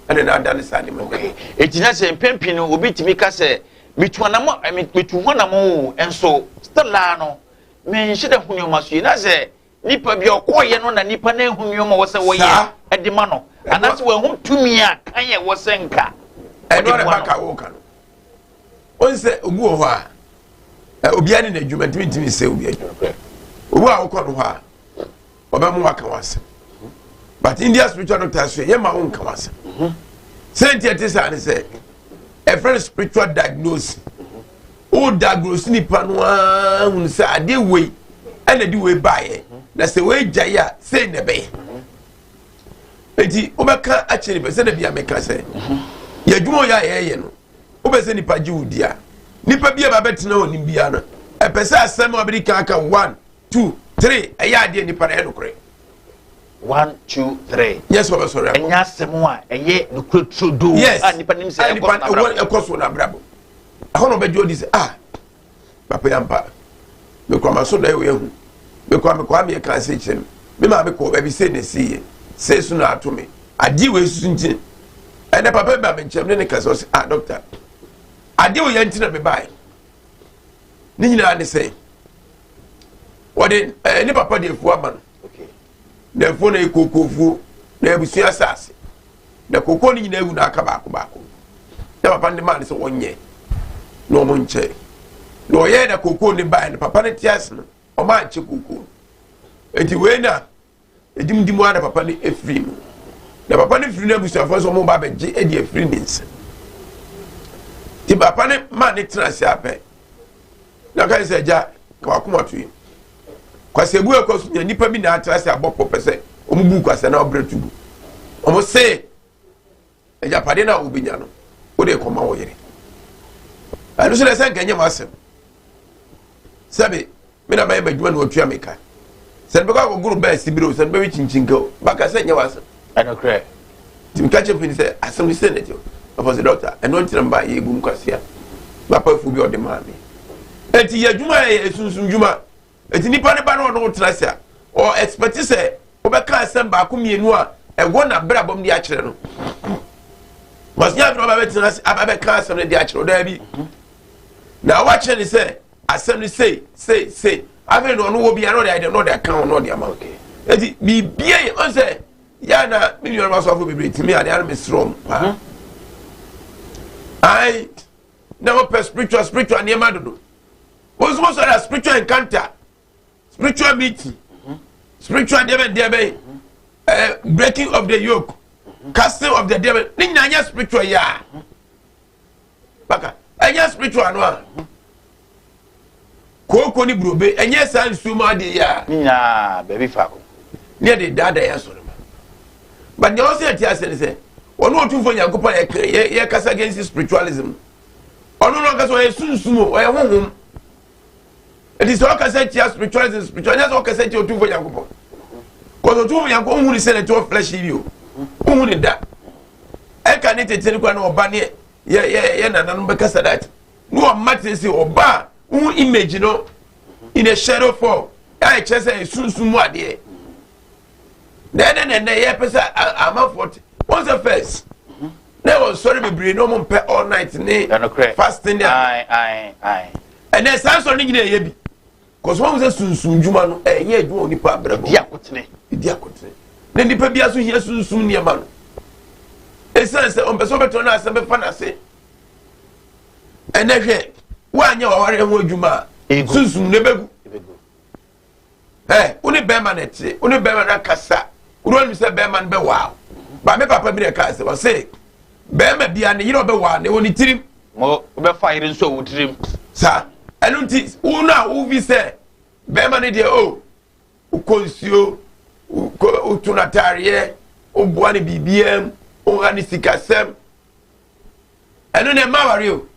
Ɛna na ada ne saa nneɛma. Okay. Eti na sɛ mpɛn pii no obi tumi ka sɛ metu anamɔ metu ho anamɔ o, nso still a no menhyɛ da hu nneɛma so yi, na sɛ nipa bi a ɔkɔɔyɛ no na nipa no ehu nneɛma wɔ sɛ wɔyɛ ɛde ma no anaasɛ wɔahu tumi a kan yɛ wɔ sɛ nka ɛno ɔde na boa baka no. wɔka no ɔn sɛ obi wɔ hɔ a obiara ne n'adwuma ntumi ntumi sɛ obi adwuma. Obi a wokɔ no hɔ a ɔbɛmo waka w'asɛm, but India spiritual doctor so yɛ ma wo nka w'asɛm. Sɛ nti ɛte saa ne sɛ ɛfrɛ no spiritual diagnosis. Wo diagnose nipa no ara hunu sɛ adeɛ wei ɛna de wei baeɛ, na sɛ wei gyae a sei na ɛbɛyɛ. Eti wobɛka akyerɛ nipa sɛ dabi a meka sɛ yɛ adwuma ɔyɛ a yɛyɛ no, wobɛ sɛ nipa gye wo di a, nipa bi a ba bɛtena wɔ nim biara no ɛpɛ sɛ asɛm a wabɛdi kan aka 1, 2, 3 ɛyɛ adeɛ nipa no ɛyɛ nokorɛ. 1, 2, 3. Nyɛ sɛ ɔbɛsɔre akɔ. Ɛnyɛ asɛm a ɛyɛ nokorɛ turodoo a nipa nim sɛ a nipa ɛkɔ so n'abrabɔ. Ɛkɔ so n'abrabɔ. Ɛhɔ na ɔbɛgye odi sɛ, ah, papa yɛ ampa, mekɔ ama so da ɛwɔ ehu, mekɔ amekɔ ameyɛ kan se kyerɛ me me maame kɔ baabi sei na esi yɛ sei so na ato me adeɛ wɔ esusu. Nti ɛnɛ papa bi ba me nkyɛn ne ne kasa, ɔsɛ, ah, doctor, adeɛ wɔ yɛn ti na me baa ne nyinaa ne sɛ wɔde ne papa de afuo ama no. Na afuo no yɛ kookoofuo na abusua asase, na kookoo no nyinaa ewu na aka baako baako na papa no de maa no sɛ wɔnyɛ na wɔn nkyɛn na ɔyɛ. Na kookoo no baeɛ no, papa no te ase no, ɔmo ankyɛ kookoo no. Eti wei na edimdim ara na papa no efiri mu, na papa no firi no, abusuafoɔ nso ɔmo ba abɛgye edi efiri ne nsa. Ti papa no maa ne tena ase apɛ na ɔka sɛ, agya, ka wakoma to yi kwasebu ɛkɔ so nya nipa bi na atena ase abɔ pɔ pɛ sɛ ɔmo bu kwasɛ na ɔbrɛ tugu. Ɔmo se agyapadeɛ no a wobɛnya no wode kɔma wo yere. Ɛno so dɛ sɛ nka nyɛ m asɛm sɛbe me na mayɛ m'adwuma na watua me ka sɛ no bɛkɔ akɔgoro bɛɛ sibire o, sɛ no bɛwe kyinkyin o, baka sɛ nyɛ w'asɛm. Ɛnokorɛ. Nti meka kyerɛ pini sɛ asɛm no sɛ n'akyi ɔfɔ sɛ doctor, ɛno ntina mba yɛ ebu mu kwasea papa afuo bi a ɔde maa me. Eti yɛ adwuma yɛ esunsum dwuma. Eti nipa ne ba na ɔno tena ase a ɔ expect sɛ wobɛka asɛm baako mmienu a ɛwɔ n'abrabɔ mu de akyerɛ no. Wɔsi afei ɔba bɛtena ase aba bɛka asɛm no de akyerɛ ɔdaa bi na wakyerɛ ne sɛ asɛm no sei sei sei. Afei na ɔno wɔ bi a na ɔde ayɛ dɛ na ɔde aka ho na ɔde ama. Eti biribi yɛ ɔn sɛ yɛ na me nuanom asɔfo bebree tumi ade ano mesrɛ ɔmo paa ayi na wɔpɛ spiritual spiritual nneɛma dodo. Wɔn nso wɔsɔre a spiritual encounter, spiritual meeting, spiritual deɛbɛn deɛbɛn, breaking of the yoke, casting of the deɛbɛn ne nyinaa nyɛ spiritual yɛ a baka ɛnyɛ spiritual no a kooko ne burobe ɛnyɛ saa nsuo mu adeɛ yɛ a. Ne nyinaa baabi faako. Ne yɛde daadaa yɛ asɔre ma, but nea ɔsɛ ɛte ase ne sɛ ɔno Otumfoɔ Nyankopɔn yɛ yɛkasa against spiritualism. Ɔno no ankasa ɔyɛ sunsum o, ɔyɛ honhom. Eti sɛ ɔkasa tia spiritualism spiritual nyɛ sɛ ɔkasa tia Otumfoɔ Nyankopɔn, kɔsɛ Otumfoɔ Nyankopɔn ohun ne sɛ ne te wɔ flesh yi bi o, ohun ne da ɛka ne tete no kora na ɔba ne yɛ yɛ yɛ nananom bɛkasa that ne ɔma te sɛ ɔba a ohun image no in a shadow form a ɛkyerɛ sɛ esunsum mu adeɛ. Na ɛnɛ na ɛnɛ yɛpɛ sɛ amanfoɔ te wɔn sɛ first. Na ɛwɔ nsɔre bebree na wɔn mpɛ all night ne fasting ne ɛnɛ saa nsɔre no nyinaa ɛyɛ bi kɔsɔ wɔn sɛ sunsun dwuma no ɛyɛ adwuma wɔ nipa abrabɔ di akotene di akotene na nipa bi aso hia sunsun nneɛma no esan sɛ ɔmpɛ sɛ ɔbɛtɔn n'asɛm bɛfa n'ase ɛnɛ hwɛ woanyɛ waware ho adwuma a sunsun no ebegu. Ɛ wo ne bɛrima na ɛte, wo ne bɛrima no akasa, wo ne ɔnim sɛ bɛrima no bɛwaa wo. Ba me papa bi na ɛka sɛ ɔse bɛrima bia ne yere ɔbɛwaa ne wɔ ne tirim. Mo wobɛfa yere nso wɔ tirim. Saa ɛno nti wo no a wofi sɛ bɛrima no deɛ o oh, wokɔ nsuo woto no ataareɛ woboa no biribiam woha ne sikasɛm ɛno na ɛma aware o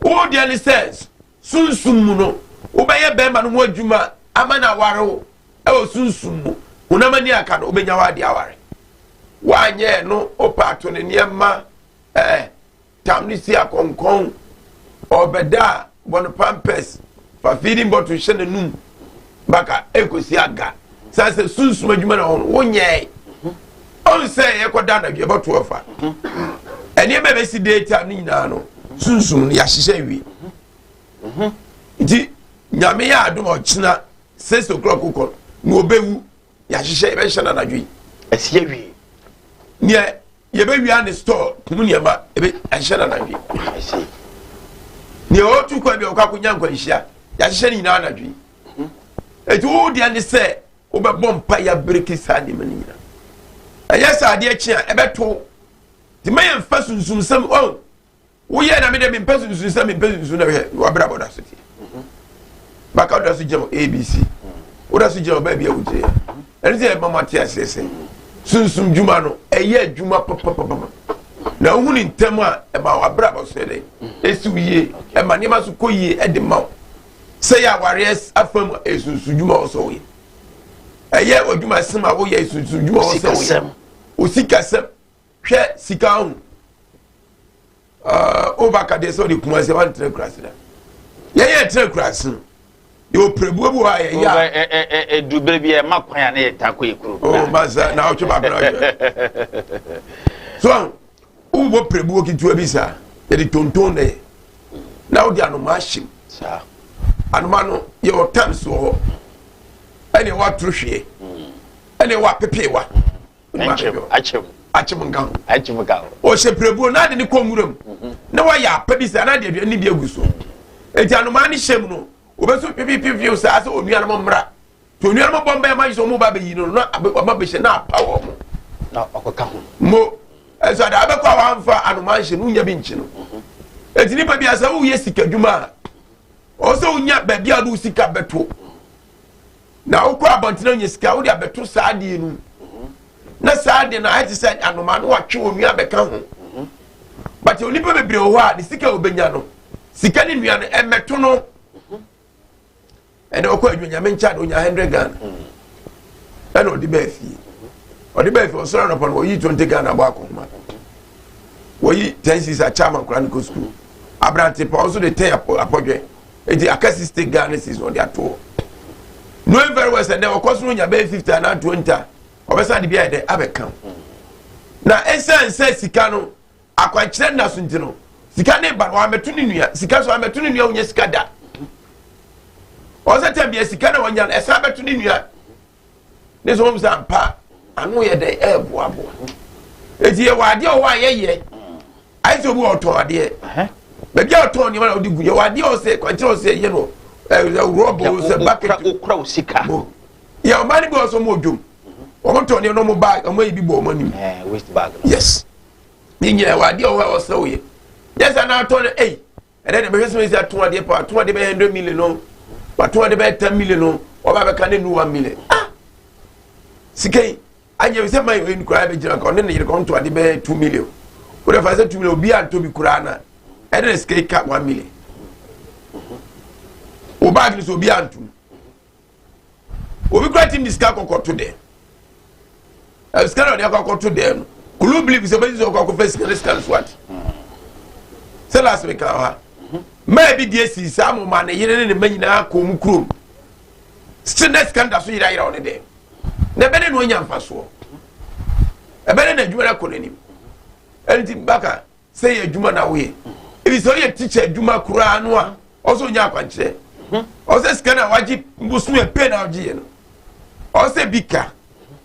wo deɛ ne sɛ sunsum mu no wobɛyɛ bɛrima no ho adwuma ama no aware wo ɛwɔ sunsum mu honam ani aka no wobɛnya w'ade aware woanyɛ no wopɛ ato ne nneɛma ɛɛ tam no si akɔnkɔn ɔbɛda a bɔ no pampers fa feeding bottle hyɛ n'anum baka ekosi aga saa sɛ sunsum adwuma na wɔn wonyɛɛ ɔn sɛ yɛkɔda anadwo yɛbɛto ɔfa nneɛma ɛbɛsi day time ne nyinaa no sunsum no yɛahyehyɛ awie nti nyame yɛ adom ɔkyena 6 o'clock kɔ na ɔbɛwu yɛahyehyɛ yɛbɛhyehyɛ no anadwo yi ɛsi awie neɛ yɛbɛwia ne store mu nneɛma ebe ahyehyɛ no anadwo yi nea ɔtu kwan bi a ɔkɔ akɔnya nkwanhyia yɛahyehyɛ no nyinaa anadwo yi eti wo deɛ ne sɛ wobɛbɔ mpa yɛabreki saa nneɛma no nyinaa ɛyɛ sɛ adeɛ kye a ɛbɛto nti ma yɛmfa sunsumsɛm ɔn woyɛ na mede mempɛ sunsun sɛ mempɛ sunsun na hwɛ wabrabɔ da so teɛ baka woda so gyina wɔ abc woda so gyina wɔ baabi a wogyina ɛno sɛ ɛma mo ate aseɛ sɛ sunsum dwuma no ɛyɛ adwuma papapapa na wohu ne ntɛm a ɛma wabrabɔ so yɛ dɛ ɛsi wo yie ɛma nneɛma so kɔ yie ɛde ma wo sɛ yɛ awareɛ afa mu ɛyɛ sunsum dwuma wɔ sɛ woyɛ ɛyɛ adwuma sɛm a woyɛ sunsum dwuma wɔ sɛ woyɛ osikasɛm hwɛ sika ho woba ka deɛ sɛ wode kuma sɛ woantena kurase da yɛyɛ tena kurase no yɛwɔ prɛbuo bi hɔ a yɛyɛ a ɛdu berɛ bi ɛma kwan a ne yɛta kɔ yɛ kuro oh, masa na wotwe baako na wotwe so wobɔ prɛbuo ketewa bi saa yɛde tonton na yɛ na wode anoma ahyem anoma no yɛwɔ times wɔ hɔ ɛne ɛwɔ atoro hweɛ ɛne ɛwɔ apepewa akyem akyem nka ho akyem nka ho ɔhyɛ pirebuo na ade ne kɔ nwura mu mhm. na wayɛ apa bi sɛ na ade aduane bi agu so eti anomaa ne hyɛm no obeso pipipipiw saa sɛ onuanom mmra te onuanom bɔ mbɛn ma yi sɛ ɔmo ba bɛyi no na ɔmo abɛhyɛ na apa wɔn mo na ɔkɔka ho mo ɛsɛ ade abɛkɔ a wamfa anomaa nhyɛ no wonya bi nkyi no mhm. eti nipa bi asɛ woyɛ sika dwuma a ɔsɛ wonya baabi a wode sika bɛto na wokɔ abɔntene anya sika wode abɛto saa adeɛ no mu na saa adeɛ no ayɛ te sɛ anoma no watwe onua bɛka ho but onipa bebree wɔ hɔ a ne sika a obɛnya no sika ne nua no ɛmɛto no ɛnna ɔkɔ adwuma nyame nkyɛn de onya 100 Ghana ɛna ɔde bɛɛ fie ɔde bɛɛ fie ɔsɔrɔ anɔpa no ɔyi 20 Ghana bɔ akɔnma wɔyi 10 cedis akyɛ ama nkora no kɔ sukuu aberante pa ɔnso de 10 apɔdwɛ eti aka 60 Ghana cedis ɔde ato hɔ knowing very well sɛ dɛ ɔkɔ so no nya bɛyɛ 50 anaa 20 a ɔbɛsan de bi ayɛ dɛ abɛka na ɛsiane sɛ sika no akwankyerɛ nna so nti no sika ne ba no wamɛto ne nua sika so wamɛto ne nua wonya sika da ɔsɛ tɛm bia sika na wanya no ɛsan bɛto ne nua ne sɛ wɔn sɛ ampa ano yɛ dɛ ɛɛboaboa eti yɛ wɔ adeɛ wɔ hɔ a yɛyɛ ayɛ sɛ obi wɔ ɔtɔn adeɛ baabi a ɔtɔn nneɛma na ɔde gu yɛ wɔ adeɛ ɔsɛ kwankyerɛ ɔsɛ yɛ no ɛɛ rɔbo sɛ bucket okura o sika yɛ ɔmaa no bi wɔ sɛ ɔmo odwom wɔn tɔn nneɛma na ɔmo bag ɔmo ayi bi bɔ ɔmo anim waste bag yes ne nyinaa wɔ adeɛ wɔ hɔ a ɔsɛ woyɛ yɛ sɛ anatɔ no ɛyi ɛdɛ de bɛhwɛ sɛ mɛsi atɔn adeɛ pa atɔn adeɛ bɛyɛ 100 million no watɔn adeɛ bɛyɛ 10 million no ɔba bɛka ne nu 1 million ah sika yi anyɛ sɛ man yi koraa bɛgyina ka ɔne ne yere kɔ ntɔ adeɛ bɛyɛ 2 million wode fa sɛ 2 million obi antɔ bi koraa na ɛde ne sika yi ka 1 million wo baagi no sɛ obi antom obi kura tim de sika kɔkɔ to dɛ sika na ɔde akɔ akɔto dɛ no kulu believe sɛ ɔbɛsi sɛ ɔkɔ akɔfɛ sika ne sika no so ate sɛ last week ha mmaa bi deɛ si saa mo ma ne yere ne ne mma nyinaa kɔ mu kurom still na sika no da so yerayera ɔne dɛ na ɛbɛne na ɔnya mfasoɔ ɛbɛne na adwuma no akɔ n'anim. Ɛno nti baka sɛ yɛ adwuma na woyɛ, ebi sɛ ɔyɛ teacher adwuma koraa no a, ɔsɛ onya akwankyerɛ. Ɔsɛ sika na wagye bosom yɛ pay na wagye yɛ no, ɔsɛ bi ka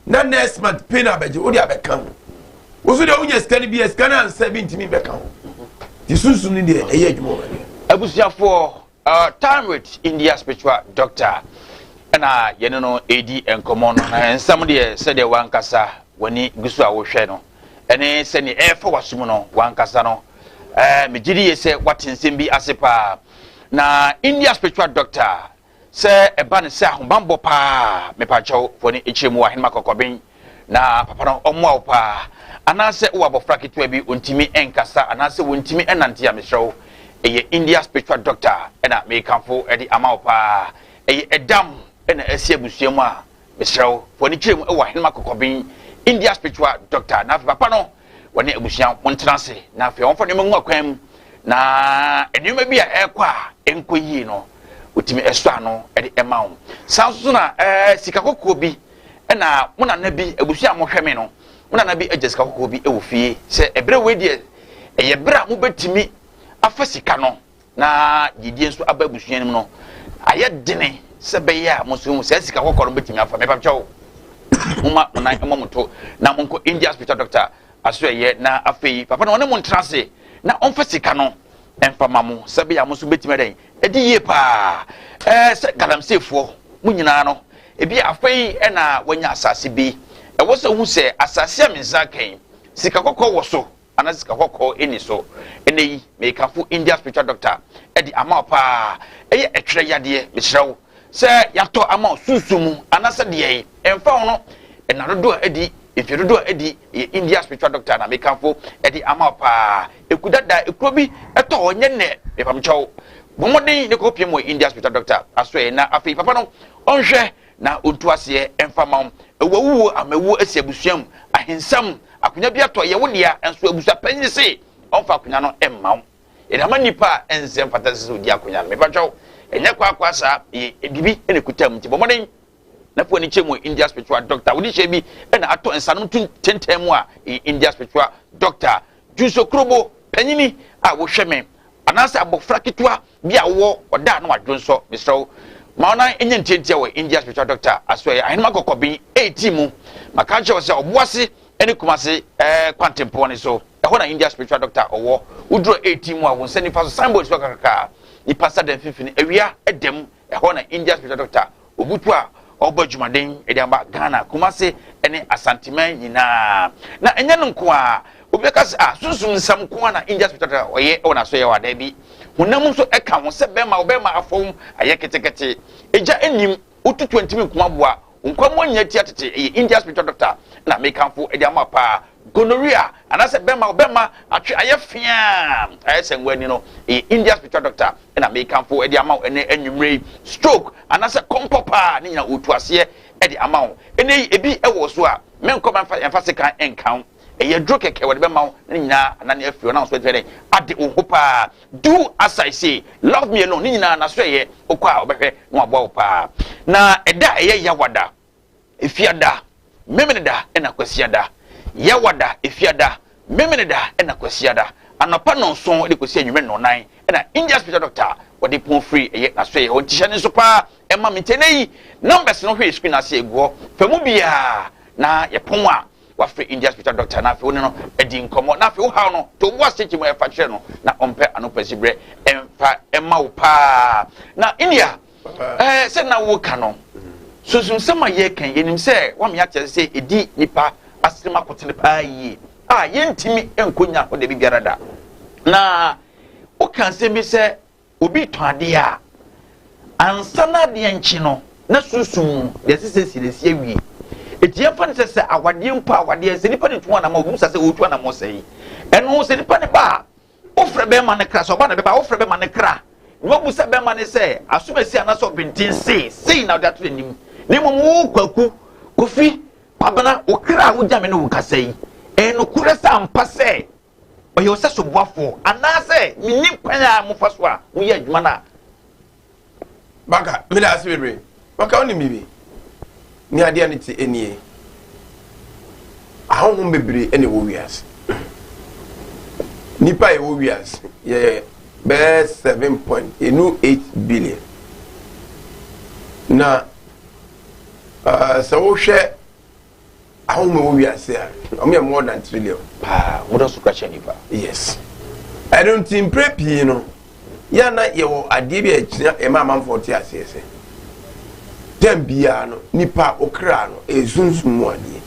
na next month pay na abɛgye wode abɛka ho. Woso deɛ wonya sika no bi a, sika no ansa bi ntumi bɛka ho. Nti sunsum no deɛ, ɛyɛ adwuma wɔ baabi. Abusuafoɔ, Time with India Spiritual Doctor ɛna yɛne no ɛredi nkɔmmɔ no. Na nsɛm deɛ, sɛdeɛ wankasa w'ani gu so a wohwɛ no ɛne sɛdeɛ ɛrefa w'asom no wankasa no, megye di yie sɛ wate nsɛm bi ase paa. Na India Spiritual Doctor, sɛ ɛba no sɛ ahobammɔ paa, mepakyɛw fo ne kyerɛ mu wɔ Ahenema Kɔkɔben na papa no ɔmmoa wo paa. Anaasɛ wowɔ abɔfra ketewa bi, ontumi nkasa anaasɛ wontumi nnante a, mesrɛ wo, ɛyɛ India Spiritual Doctor ɛna mekamfo de ama wo paa. Ɛyɛ ɛdam ɛna asi abusua mu a, mesrɛ wo, fo ani kyerɛ mu wɔ Ahenema Kɔkɔben, India Spiritual Doctor, na afei papa no wɔne abusua montena ase na afei wɔmfa nneɛma ngu akwan mu, na nneɛma bi a ɛrekɔ a ɛnkɔ yie no, wɔtumi ɛsɔ ano de ɛma wo. Saa nso na sika kɔkɔɔ bi ɛna mo nana bi, abusua a mohwɛ me no, mo nana bi agya sika kɔkɔɔ bi wɔ fie sɛ ɛberɛ wei deɛ ɛyɛ berɛ a mobɛtumi afa sika no na gyidie nso aba abusua no mu no ayɛ dene sɛ bɛyɛ a mo nso saa sika kɔkɔɔ no bɛtumi afa. Mepamkyɛw, moma mo nan mmɔ mo to na monkɔ India Spiritual Doctor aso ɛyɛ, na afei papa no ɔne mo ntena ase na ɔmfa sika no ɛmfa ma mo sɛ bɛyɛ a mo nso bɛtumi adɛn ɛdi yie paa. Sɛ galamseyfoɔ mo nyinaa no, ebi afei ɛna wanya asase bi, ɛwɔ sɛ wohu sɛ asase a me nsa kan sika kɔkɔɔ wɔ so anaasɛ sika kɔkɔɔ ɛni so. Ɛnɛ yi mekafo India Spiritual Doctor ɛde ama wo paa. Ɛyɛ ɛtwerɛ yadeɛ, mesrɛ wo, sɛ yɛatɔ ama wo sunsum mu anaasɛ deɛ ɛmfa wo no, ɛna dodoɔ a ɛdi mfie dodoɔ a ɛdi, ɛyɛ India Spiritual Doctor na mekamfo ɛde ama wo paa. Eku dada ekuro bi ɛtɔ hɔ nyɛ nnɛ, mepamkyɛw, bɔ mmɔden ne kɔpie mu wɔ India Spiritual Doctor aso ɛ, na afei papa no ɔnhwɛ na ɔntu aseɛ ɛmfa ma wo. Ɛwɔ awuo ama awuo asi abusua mu ahensɛm, akonnwa bi atɔ ɛyɛ wo dea, nso abusua panyin se ɔmfa akonnwa no mma wo, yɛde ama nipa a ɛnsɛ mfata sɛ ɔdi akonnwa no. Mepatwɛw, ɛnyɛ kwaakwa saa, ɛyɛ biribi na ɛkuta mu. Nti bɔ mmɔden na fo ani kyɛ mu India Spiritual Doctor. Wode hyɛ bi na atɔ nsanom tu tenten mu a, ɛyɛ India Spiritual Doctor. Dwunso kurobo panyini a wohwɛ me anaasɛ abɔfra ketewa bi a wowɔ ɔda a na wadwonsɔ, mesrɛ wo, ma wo nan nyɛ ntiantia wɔ India Spiritual Doctor aso ɛyɛ Ahenema Kɔkɔben 18 mu. Maka akyerɛ wo sɛ Ɔboase ne Kumase kwantempɔn no so, ɛhɔ na India Spiritual Doctor ɔwɔ. Woduru 18 mu a, wo nsa nifa so signboard si hɔ kakraka, nipa nsa da mfimfini, awia da mu, ɛhɔ na India Spiritual Doctor obutu a ɔbɔ adwumaden de aba Ghana, Kumase ne Asanteman nyinaa. Na ɛnyɛ no nko a, obi bɛka sɛ, ah, sunsum nsɛm nko ara na India Spiritual Doctor ɔyɛ wɔ n'asɔeɛ hɔ a, daabi. Honam nso ka ho, sɛ bɛrima, ɔbɛrima afɔm ayɛ ketekete, egya nnim, wotutu a ntumi nkum aboa, wo nkwammoa nyinaa ti atete, ɛyɛ India Spiritual Doctor na mekamfo de ama paa. Gonorrhea, anaasɛ bɛrima, ɔbɛrima atwe ayɛ feaa, ayɛ sɛ ngo ani no, ɛyɛ India Spiritual Doctor na mekamfo de ama wo ɛnɛ anwummerɛ yi. Stroke anaasɛ kɔmpɔ paa ne nyina ɔtu aseɛ de ama wo ɛnɛ yi. Ebi wɔ so a, menkɔ mfa yɛmfa sekan nka wo, ɛyɛ aduro kɛkɛ wɔde bɛma wo ne nyinaa anane afiri hɔ na wo so atumi dɛn ade wo ho paa. Do as I say, love me alone, ne nyinaa naso ɛyɛ wokɔ a ɔbɛhwɛ na waboa wo paa. Na ɛda a ɛyɛ Yawada, Efiada, Memeneda na Kwasiada. Yawada, Efiada, Memeneda na Kwasiada. Anɔpa nnɔnson de kɔsi anwummerɛ nnɔnnan na India Spiritual Doctor wɔde pon firi ɛyɛ n'asoɛeɛ hɔ. Nti hyɛ no nso paa ɛma me. Nti ɛnnɛ yi numbers no hwee screen ase ɛgu hɔ. Fa mu biara na yɛpon a wafrɛ India Spiritual Doctor na afei wo ne no adi nkɔmmɔ, na afei wo haw no to wo bo ase kyɛ mu ɛfa kyerɛ no na ɔmpɛ ano pasiberɛ ɛmfa ɛma wo paa. Na India, Ɛɛ, sɛ na woka no, sunsumsɛm a yɛreka yi, yɛnim sɛ woama yɛate ase sɛ ɛdi nnipa asenem akotene paa yie a yɛntumi nkɔnya hɔ da bi biara da. Na woka asɛm bi sɛ obi tɔn adeɛ a, ansa na adeɛ nkye no, na sunsum mu deɛ ɛsɛ sɛ si na ɛsi awie. Enti yɛmfa no sɛ sɛ awadeɛ mpo awadeɛ, sɛ nipa no tu anamɔ, obi bisa sɛ ɔretu anamɔ sɛn? Ɛno sɛ nipa no ba a, Wofrɛ bɛrima no kra, sɛ ɔba na bɛba a, wofrɛ bɛrima no kra, na woabusa bɛrima no sɛ, Asomasi anaasɛ ɔbenten sei, sei na wode ato n'anim, na mmom wo Kwaku, Kofi, Kwabena, wo kra a wogya me ne wo kasa yi, ɛyɛ nokorɛ sɛ ampa sɛ ɔyɛ wo sɛso boafoɔ, anaasɛ mennim kwan a mofa so a moyɛ adwuma no a? Baka, meda ase bebree. Baka, wonim biribi? Ne adeɛ no te nie. Ahonhom bebree na ɛwɔ wiase. Nnipa a yɛwɔ wiase yɛyɛ bɛyɛ 7 point enu 8 billion. Na uh, sɛ wohwɛ ahonhom a ɛwɔ wiase a, wɔn yɛ more than trillion. Paa, wɔn dɔso kura kyɛn nipa. Yes. Ɛno nti mpere pii no, yɛn na yɛwɔ adeɛ bi a ɛkyerɛ ɛma amanfoɔ te aseɛ sɛ, tɛm biara no, nipa okra no ɛyɛ sunsum mu adeɛ.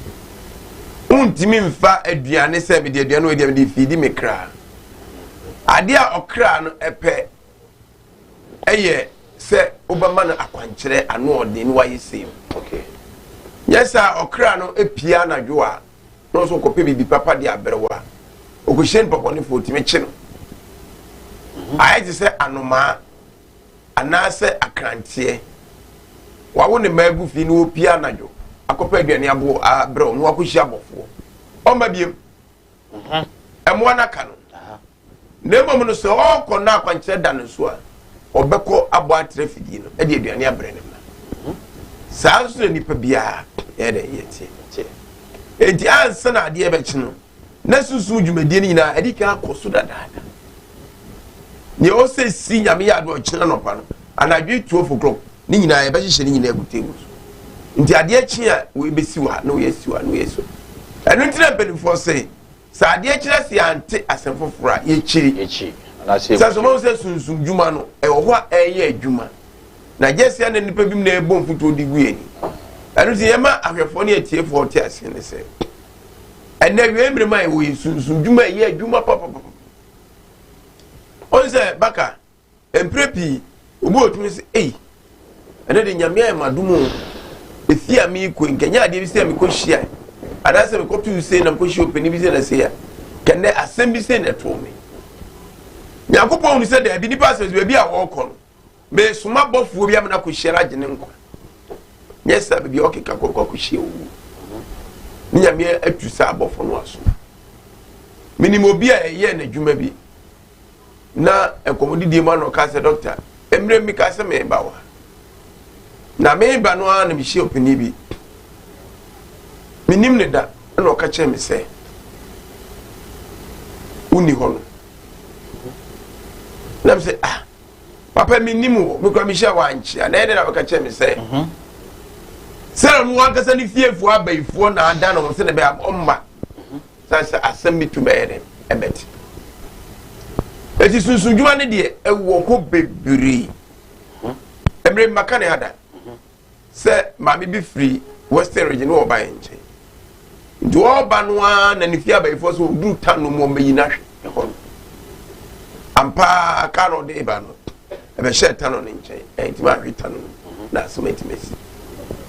Wontumi mfa aduane sɛ mede aduane wɔ deɛ mede fiidi me kra. Adeɛ a ɔkra no ɛpɛ ɛyɛ sɛ wobɛma no akwankyerɛ ano ɔden na wayɛ sei. Okay. Nyɛ saa ɔkra no pie anadwo a na ɔsɛ ɔkɔpɛ biribi papa de abrɛ wo a, ɔkɔhyia nipa bɔnefoɔ ɔtumi kye no. Ayɛ te sɛ anomaa anaasɛ akranteɛ. Wawo ne mma agu fie na ɔpie anadwo akɔpɛ aduane aboɔ abrɛ wo na wakɔhyia abɔfoɔ. Ɔmma biem. Mmoa no aka no. Na mmom no, sɛ ɔrekɔ na akwankyerɛ da no so a, ɔbɛkɔ abɔ atrɛ fidie no de aduane abrɛ ne mma. Saa nso na nipa biara yɛ dɛ yɛteɛ. Enti ansa na adeɛ bɛkye no, na sunsum dwumadie no nyinaa adi kan akɔ so dadaada. Nea ɔsɛ si Nyame yɛ adeɛ ɔkyena nɔpa no, anadwo 12 o'clock, ne nyinaa yɛbɛhyehyɛ ne nyinaa agu table so. Nti adeɛ kye a, wei bɛsi wɔ ha, na wei asi wɔ ha, na wei asi wɔ ha. Ɛno nti na mpanimfoɔ se, Sɛ adeɛ kyerɛ sɛ yɛante asɛm foforɔ a, yɛkyiri. Yɛkyi, anaasɛ Sɛ so mahu sɛ sunsum dwuma no, ɛwɔ hɔ a ɛreyɛ adwuma, na gye sɛ na nnipa binom na ɛrebɔ mfuturo de gu yɛn ani. Ɛno nti yɛma ahwɛfoɔ ne atiefoɔ te aseɛ ne sɛ, ɛnnɛ awiei mmerɛ mu a yɛwɔ yi, sunsum dwuma ɛyɛ adwuma papapapa. Ɔn sɛ baka Mprɛ pii, obi wɔ tumi sɛ, ei, ɛnɛ de Nyame ayɛ m'adom o, efie a meekɔ yi, nka nyɛ adeɛ bi sɛ mekɔ hyia, anaasɛ mekɔtoo sei na mekɔhyia ɔpanin bi sei na sei a, nka nnɛ asɛm bi sei na ɛtoo me. Nyankopɔn hunu sɛ daabi, nipa asɛm sɛ baabi a wɔrekɔ no, mesoma bɔfoɔ bi ama no akɔhyia no agye ne nkwa. Nyɛ saa baabi a ɔkeka kɔ kɔ akɔhyia owuo. Ne Nyame atu saa abɔfoɔ no aso. Menim obi a ɛyɛɛ n'adwuma bi, Na nkɔmmɔdidie mu ano ɔkaa sɛ, Dɔkta, mmerɛ bi mekaa sɛ mereba wo ha. Na mereba no ara na mehyia ɔpanin bi. Menim ne da, ɛna ɔka kyerɛ me sɛ, wonni hɔ no. Na me sɛ, ah, papa menim wɔ, mekura mehyia wɔ ankyea. Na ɛdɛ na bɛka kyerɛ me sɛ, mhm. sɛ ɔno ankasa ne fiefoɔ abayifoɔ na ada ne ho sɛ ne bɛyɛ ɔmma. Sane sɛ asɛm bi tu bɛyɛ dɛn? Ɛbɛte. Eti sunsun dwuma no deɛ ɛwɔ hɔ bebree. Mmerɛ bi maka ne ha da sɛ maame bi firi Western region na ɔba yɛn nkyɛn. Nti ɔreba no ara na ne fie abayifoɔ sɛ ɔduru tan no mu ɔmmɛyi no ahwɛ ɛhɔ no. Ampa kaa na ɔde ba no ɛbɛhyɛɛ tano no nkyɛn ɛntumi ahwe tano no na asɛm atumi asi.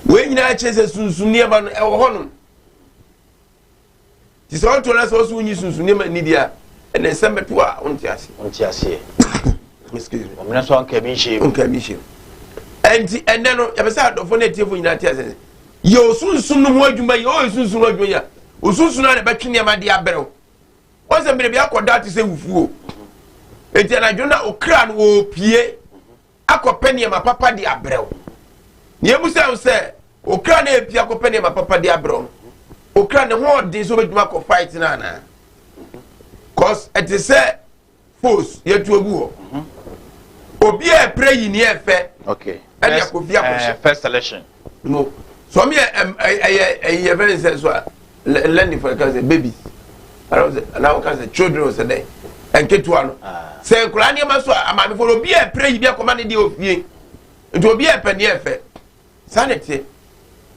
Wei nyinaa kyerɛ sɛ sunsun nneɛma no ɛwɔ hɔnom. Nti sɛ ɔto na sɛ ɔso wonyi sunsun nneɛma nni di a, ɛna nsɛm bɛto a wonte ase. Wonte aseɛ. Excuse me. Ɔmena so anka bi nhyɛ mu. Anka bi nhyɛ mu. Ɛnti ɛnɛ no yɛpɛ sɛ adɔfo ne atiefo nyinaa te ase. Yɛ osunsun no ho adwuma yɛ ɔyɛ sunsun ho adwuma yɛ osunsun a na ɛbɛtwe nneɛma de abrɛw. Wɔn sɛ mmerɛ bi akɔda te sɛ wufuo. Eti anadwo na okra no wɔpie. akɔpɛ nneɛma papa de abrɛ wo. Nea ebusa wo sɛ, okra na epi akɔpɛ nneɛma papa de abrɛ wo no, okra ne ho ɔden sɛ obetumi akɔ fight no anaa? Cause ɛte sɛ force yɛtu agu hɔ. Mhm. Obi a ɛpere yi nea ɛfɛ. Okay. Ɛde akɔfi akɔhyɛ. Eh, first selection. No. So ɔmo yɛ ɛyɛ ɛyɛ fɛn sɛ so a lɛni fɔ ɛka sɛ babies anaa wɔka sɛ children sɛ dɛ nketewa no ah. sɛ nkwadaa nneɛma so a amaamefo no obi a ɛpere yi bi akɔma ne deɛ ofie nti obi a ɛpɛ deɛ ɛfɛ saa na ɛteɛ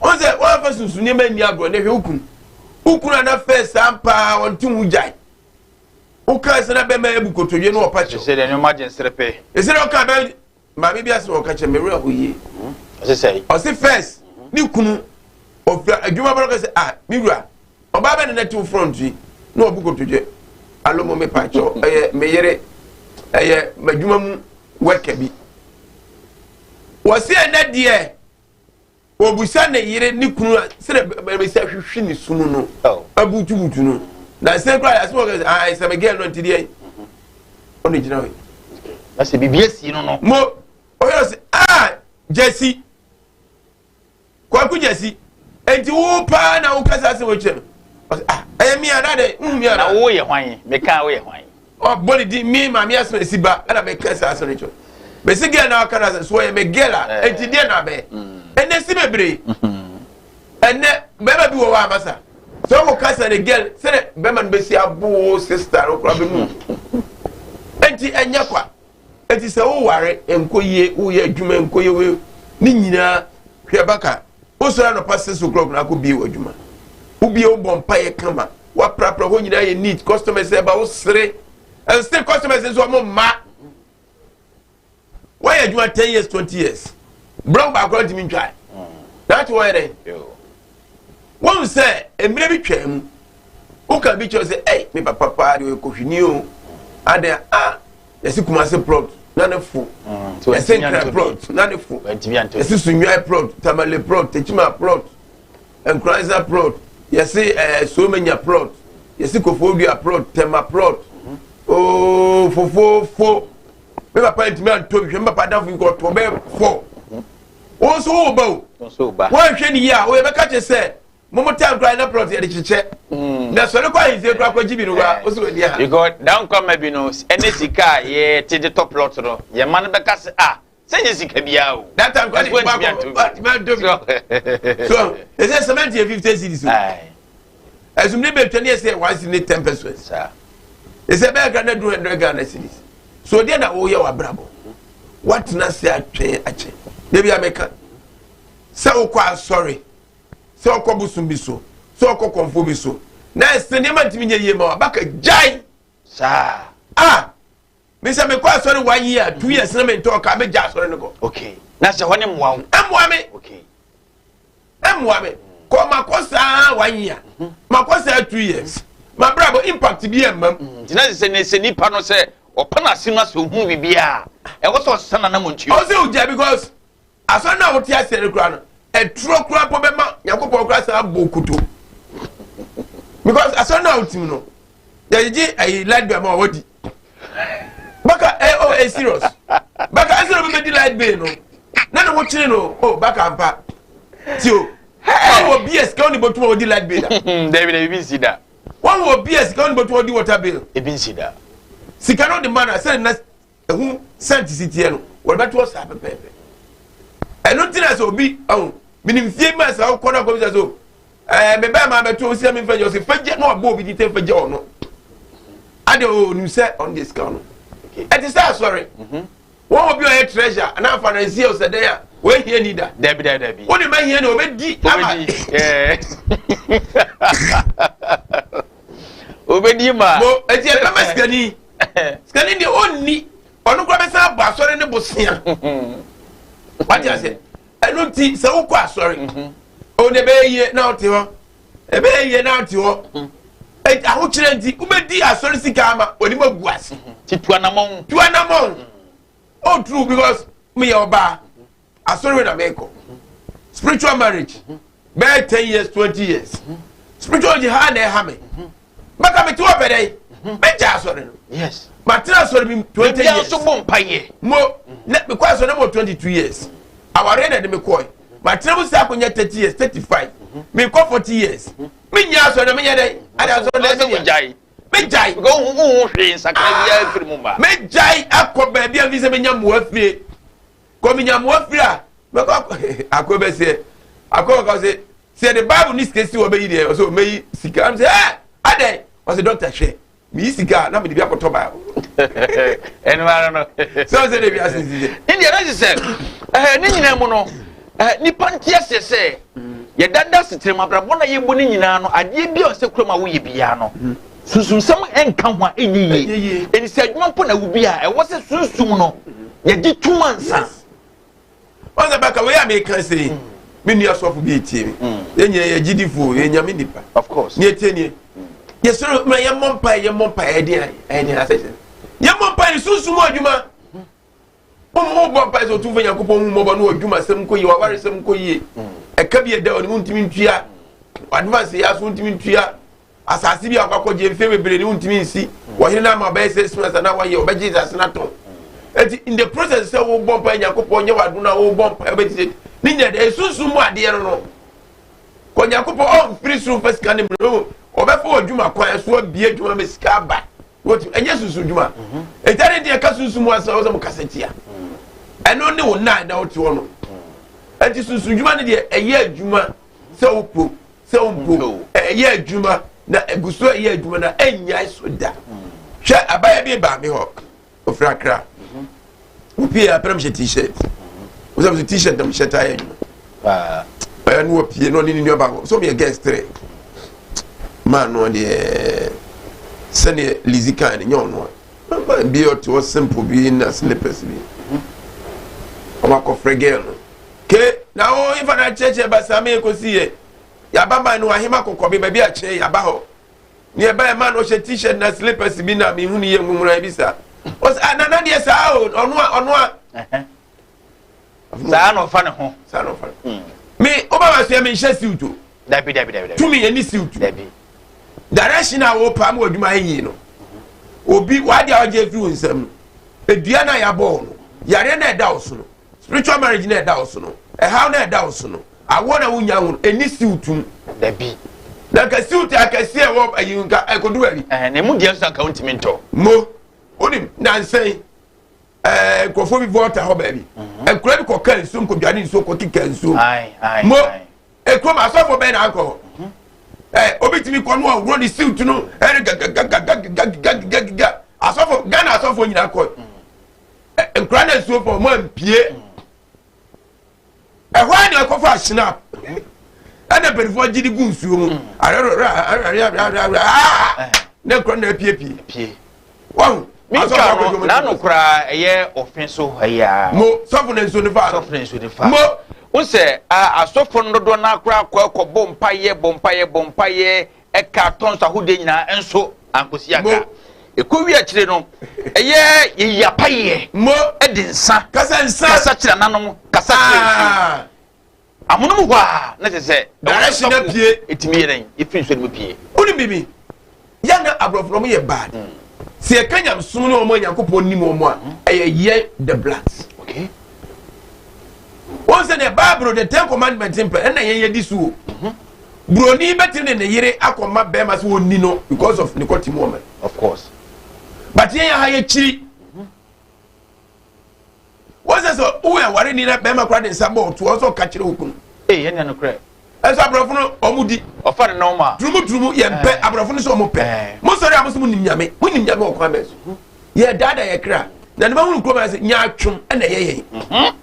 wɔn sɛ wɔn afa sunsun nneɛma nni agorɔ ne hwɛ okunu okunu ana fɛ saa paa wɔn ti ho gyae woka sɛ na bɛma ebu kotodwe no ɔpa kyɛw ɛsɛ deɛ nneɛma gye nserepe ɛsɛ deɛ ɔka bɛ Maame bi asɛm a ɔka kyerɛ me werɛ ho yie. Ɔse sɛe. Ɔse first ne kunu ɔfira adwuma bɛrɛ ɔka sɛ ah me wura ɔbaa bɛ ne na tew front yi na ɔbu kotodwe alo mo me pakyɛw ɛyɛ me yere ɛyɛ m'adwuma mu wɛka bi. Wɔse ɛnɛ deɛ Obisa ne yere ne kunu a sɛdeɛ bɛsi ahwehwe ne sum no oh. abutubutu no na sɛ kura asɛm ɔka sɛ ah sɛ me girl no nti deɛ ɔna gyina hɔ yi. Na sɛ biribi asi no no. Mo ɔyɛ sɛ ah Jesse Kwaku Jesse nti wo paa na wo kasa asɛm ɔkyerɛ no ɔsɛ ah ɛyɛ mi ana dɛ nhu mi ana. Na wo yɛ hwan meka wo yɛ hwan. Ɔbɔ ne din mi maame asɛm esi ba ɛna meka saa asɛm no kyerɛ. Mesi girl na ɔka no asɛm so ɔyɛ me girl a Eh. enti deɛ na abɛyɛ. Ɛnɛ si bebree. Ɛnɛ bɛrima bi wɔ hɔ a masa. Sɛ ɔkɔ kasa ne girl sɛdɛ bɛrima no bɛsi abo sister no koraa bɛnu. Enti ɛnyɛ kwa. Enti sɛ woware nkɔ yie woyɛ adwuma nkɔ yie woyɛ ne nyinaa hwɛ baka wosɔre anɔpa 6 o'clock na akɔ bie wɔ adwuma. Wobie wobɔ mpaeɛ kama waprapra hɔ nyinaa yɛ neat, customers ɛba wosere and still customers nso ɔmo mma. Wɔyɛ adwuma 10 years, 20 years, brown baako ntumi ntwa na ati wɔyɛ dɛ wɔn sɛ mmerɛ bi twaa mu woka bi kyerɛ sɛ ɛy me papa paa deɛ ɔyɛ kɔhwini o adan a yɛsi Kumase plot na ne fo, yɛsi Nkran plot na ne fo, yɛsi Sunyani plot, Tamale plot, Techiman plot, Nkoranza plot, yɛsi Somanya plot, yɛsi Koforidua plot, Tema plot ooo fofofo. Me papa ntumi antɔ bi. Hwɛ me papa adamfo bi kɔ ɔtɔ bɛɛ fɔ. Wɔn nso wɔwɔ ba o, wɔnhwɛ ne yie a wɔyɛ bɛka kyerɛ sɛ mo time koraa na plot yɛde kyekyɛ na sɔre kɔ ahemfie koraa kɔ gyi bi no koraa o sɛ wɔni ha. Because dan kwama bi no ɛne sika a yɛte de tɔ plot no, yɛn ma no bɛka sɛ ah, sɛ nyɛ sika biara o. That time koraa de baako ntumi antɔ bi so ɛsɛ cement yɛ 50 cedis o, ɛsum ne bɛtwa ne yɛ sɛ 1 cedi ne 10 pesewas, ɛsɛ bɛyɛ kra na 200 Ghana cedis. So deɛ na wɔyɛ wɔ abrabɔ watena se atwɛn akyɛ debi ameka sɛ wokɔ asɔre, sɛ wokɔ bosom bi so, sɛ wokɔ kɔnfo bi so na ɛsɛ nneɛma ntumi nyɛ yie ma wa baka gyae. Saa. Ah, mi sɛ mekɔ asɔre one year, 2 years na mi ntɔ ɔka mi gya asɔre no kɔ. Okay, na sɛ hɔ ne mmoa wo. Ɛmmoa mi. Ɛmmoa mi kɔ ma kɔ saa one year, ma kɔ saa 2 years, ma brabɔ impact bi ɛmma mu. Nti na sɛ ne sɛ nipa no sɛ ɔpa n'ase no asɛ ohun biribiara ɛwɔ sɛ ɔsesa nanam ntuo. Ɔsɛ ogya because asɔre no a wote aseɛ no kora no ɛturo kora mpo bɛma Nyankopɔn kora san abɔ koto because asɔre no a wotim no yɛgyegye ayi light bill ama wa wadi baka ɛ oh ɛ serious baka ɛsɛ na obi bɛdi light bill no na ne ho kyere no oh baka mpa ti o wɔn wɔ bi a sika wɔn de bɔtuma wɔdi light bill da. Dabi dabi, ebi nsi da. Wɔn wɔ bi a sika wɔn de bɔtuma wɔdi water bill. Ebi nsi da. Sika no de ma na sɛ na ɛho sɛnti si teɛ no wɔde bɛto ɔsaa pɛpɛɛpɛ. Ɛno ti na sɛ obi ɔho minim fie mu a sɛ ɔkɔ na kɔmisa so me bɛɛ maa bɛto osi mi nfɛ gye ɔsɛ fɛ gye na ɔbɔ obi di tɛ fɛ gye ɔno ade o onim sɛ ɔno de sika no ɛte sɛ asɔre wɔn obi a ɔyɛ treasure anaa financier ɔsɛ dɛn a wɔahia ni da. Dabi dabi dabi. Wɔn de ma hia ni ɔbɛdi ama. Obedi ma. Mo eti ɛbɛma sikani sikani deɛ ɔnni ɔno kora bɛsan abɔ asɔre ne bosea wate ase. Ɛno nti sɛ wokɔ asɔre ɔno ɛbɛyɛ yie na wote hɔ, ɛbɛyɛ yie na wote hɔ. Eti ahokyerɛ nti wobɛdi asɔre sika ama onim agu ase. Ti tu anamɔn. Tu anamɔn. Oh, true, because meyɛ ɔbaa, asɔre na mekɔ, spiritual marriage bɛyɛ 10 years, 20 years spiritual marriage ha na ɛha me baka mete wɔ pɛ dɛ mɛgya asɔre no. Matena asɔre bi 20 Ebi years. nso bɔ mpa yɛ. Mo na mekɔ asɔre na mo 22 years awareɛ na ɛde me kɔɛ. Matena mu saa akɔnya 30 years, 35, mekɔ 40 years, menya asɔre na menyɛ dɛ ade asɔre na ɔsɛ ɛsɛ wogyae. Megyae. Because wohu hwee nsakra biara firi mu ma. Megyae akɔ baabi a fi sɛ menya mmoa fie kɔ menya mmoa fie a mɛkɔ akɔ bɛseɛ akɔ bɛka sɛ sɛ yɛde Bible ne sika si wɔ bɛyi deɛ ɔsɛ ɔmɛyi sika am sɛ ɛ adɛn ɔsɛ doctor hwɛ meyi sika a na mede bi akɔtɔ Bible. Ɛno ara no. Sɛ ɔsɛ de bi ase sisi. Ne deɛ na sɛ ne nyinaa mu no nipa nte aseɛ sɛ yɛdada setere mu abrabɔ na yɛbɔ ne nyinaa no adeɛ bi a ɔsɛ kurom a woyɛ biara no sunsumsɛm nka ho a ɛnyɛ yie. Ɛni sɛ adwuma mpo na wo bi a ɛwɔ sɛ sunsum no yɛgye tum ansa. Wɔn sɛ bɛka wei a meka sɛ yi me nua sɔfo bi etie mi, yɛn nyɛ yɛ gyidifoɔ, yɛ Nyame nipa. Of course. Ne etie nie yɛsɔrɔ mmerɛ yɛmmɔ mpa yɛmmɔ mpa ɛyɛ deɛ asɛ kyerɛ yɛmmɔ mpa yɛ sunsum adwuma. Wɔn mo bɔ mpa sɛ Otumfo Nyankopɔn hu mmɔbɔ no wɔ adwuma sɛm nkɔ yie, waware sɛm nkɔ yie, ɛka bi ɛda wɔn mu ntumi ntua advance yɛ aso ntumi ntua asase bi a ɔkɔ akɔgye mfe bebree ne ntumi nsi wɔhene no ama ɔbɛyɛ 6 months ana wɔyɛ ɔbɛgye asase no atɔn. Eti in the process sɛ wɔbɔ mpa Nyankopɔn nyɛ wado na wɔbɔ mpa ɔbɛgye ne nyɛ dɛ esunsun mu adeɛ no kɔ Nyankopɔn ɔnfiri soro nfa sika ne mu ɔbɛfa wɔ adwuma kwan so abie adwuma ma sika aba. Wɔtumi ɛnyɛ sunsun dwuma. Ɛgya ne deɛ ɛka sunsun mu asɛm sɛ mo kasa tia. Ɛno ne wo nan na wote hɔ no. Ɛnti sunsun dwuma ne deɛ ɛyɛ adwuma sɛ wopɔ sɛ wompɔ, ɛyɛ adwuma na ɛgu so ɛyɛ adwuma na ɛnyae so da. Hwɛ, abayɛ bi baa me hɔ, ofiri Akra. Wopie apɛrɛ m hyɛ T-shirt. Wosɛ sɛ T-shirt na mehyɛ taa yɛ adwuma. Ɔyɛ no wɔpie na ɔne ne nua baako sɛ ɔmyɛ guest tere maa no deɛ sɛdeɛ Lizzy kan no nyɛ ɔno a man bi ɔte hɔ simple bi na slippers bi. Ɔmo akɔfrɛ girl no ke na wo ifa na kyerɛkyerɛ basaa me yɛkɔsi yɛ yaba man no ahema kɔkɔbe baabi akyerɛ yaba hɔ ne ɛba ɛma no ɔhyɛ T-shirt na slippers bi na mehu ne yɛ nwumura bi saa. Ɔsɛ ah, nana deɛ saa o, ɔno a ɔno a Saa na ɔfa ne ho. Saa na ɔfa ne me ɔba ma soɛ menhyɛ suit o. Dabi, dabi, dabi, dabi. Tumi ɛni suit. Dabi. Direction a wɔpa ma adwuma ayɛ yie no, obi wade a ɔgye afiri wo nsam no, edua no a yɛabɔ wo no, yareɛ no a ɛda wo so no, spiritual marriage no a ɛda wo so no, ɛhaw no a ɛda wo so no, awoɔ na wonya ho no, ɛni suit mu. Dabi. Na nka suit akɛseɛ ɛwɔ ayi nka ɛkɔdu baabi. Ɛhɛn, na emu deɛ nso anka wontumi ntɔ. Mo wonim nansɛn nkurɔfoɔ bi Volta hɔ baabi, nkura bi kɔka nsuo, nkɔdwane nsuo, kɔkeka nsuo. Mo ekurom asɔfo bɛn na akɔ hɔ? Obi tumi kɔ no ɔwuro ne suit no ɛne gagagagagagagaga. Asɔfo Ghana, asɔfo nyinaa kɔ. Nkura na nsuo fɔ ɔmo ampie ɛhɔ a na ɛkɔfa ahyena ɛna mpanimfoɔ gye de gu nsuo mu arɛrɛrɛarɛarɛarɛarɛ na nkura na apiepie wɔn. Mentwa no n'ano koraa, ɛyɛ ɔfe so ɛyɛ a. Mo sɔfo na nsuo ne fa. Sɔfo na nsuo ne fa. Mo. N sɛ asɔfo no dodoɔ no akora akɔ akɔ bɔ mpayɛ, bɔ mpayɛ, bɔ mpayɛ, ɛka tɔnso ahodoɔ nyinaa nso ankosi aka. Ɛkɔ wi akyire no, ɛyɛ yɛyi apayɛ. Mo. Ɛde nsa. Kasa nsa. Kasa kyerɛ nanom, kasa kyerɛ nsuo. Amonom hɔ a na kyerɛ sɛ. Direction na pie. Ɛtumi yɛ dɛn ɛfiri nsuo no mu pie. Wonim bibi yɛn na aborɔfo no yɛ bad. Sɛ yɛka nyamsom ne wɔn a Nyankopɔn nim wɔn a, ɛyɛ yɛn the blacks. Wɔn sɛ deɛ Bible, the Ten Commandment mpɛ ɛna yɛn yɛ di so o. Buroni bɛtiri ne ne yere akɔma bɛrima sɛ wɔnni no because of ne kɔte mu wɔn. Of course. But yɛn ha yɛ kyiri. Wɔn sɛ woyɛ aware ni na bɛrima kora de nsa bɔ ɔto ɔsɛ ɔka kyerɛ okunu. Ee, yɛn nua no korɛ. Ɛsɛ aborɔfo no ɔmo di. Ɔfa ne nɔɔma. Turumu turumu yɛn pɛ, aborɔfo no sɛ ɔmo pɛ. Mo sɔrɔ a mo sɛ mo nim Nyame, mo nim Nyame wɔ kwan bɛn so? Yɛ daadaa yɛ kra na ne ma hunu kurom ayɛ sɛ nyaatwom ɛna ɛyɛ yɛn.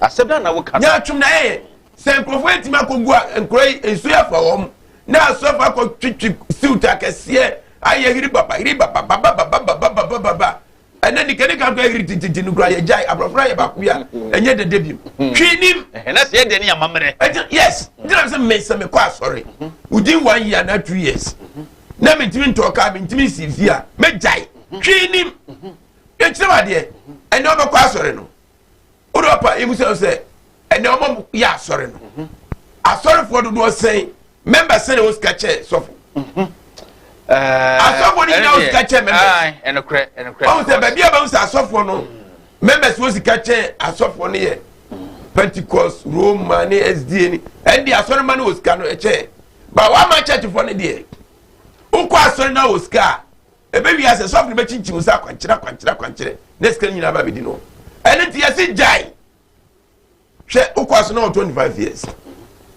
Asɛm na na woka. Nyaatwom na ɛyɛ yɛn sɛ nkurɔfoɔ yɛ tumi akɔgu a nkura yi nsuo yɛ afa wɔn na asɔfo akɔtwitwi siwt akɛseɛ ayɛ hiri baba hiri baba baba baba baba baba baba. Ɛnɛ nika nika kora hiri tititi no kora yɛgyae. Aborɔfo no ayɛ baako bi a ɛnyɛ dede bi hwee nim. Na sɛ yɛdeɛ ne yɛ amammerɛ. Ɛnti yes, ntina sɛ me sɛ mekɔ asɔre within one year na 2 years na mentumi ntɔ kaa, mentumi nsi fie a, mɛgyae. Hwee nim. Yɛkyerɛ w adeɛ, ɛnɛ wobɛkɔ asɔre no wode ɔpa emu sɛ ɛnɛ ɔma yɛ asɔre no, asɔrefoɔ dodoɔ sɛn, member sɛn na wɔ sika kyɛ sɔfo? Asɔfoɔ no nyinaa wɔ sika kyɛ members. Ɛnokorɛ, ɛnokorɛ. Ɔhu sɛ baabi a bɛhu sɛ asɔfoɔ no members wɔ sika kyɛn asɔfoɔ no yɛ Pentecost, Roma ne SDA ne ɛnde asɔrema no wɔ sika no ɛkyɛn ba wama churchfoɔ no deɛ. Wokɔ asɔre no wɔ sika a, ɛbɛwi asɛ sɔfo no bɛkyinkyim sɛ akwankyerɛ akwankyerɛ akwankyerɛ na sika no nyinaa ba bɛdi no. Ɛno nti yɛse gyae. Hwɛ, wokɔ aso na wɔ 25 years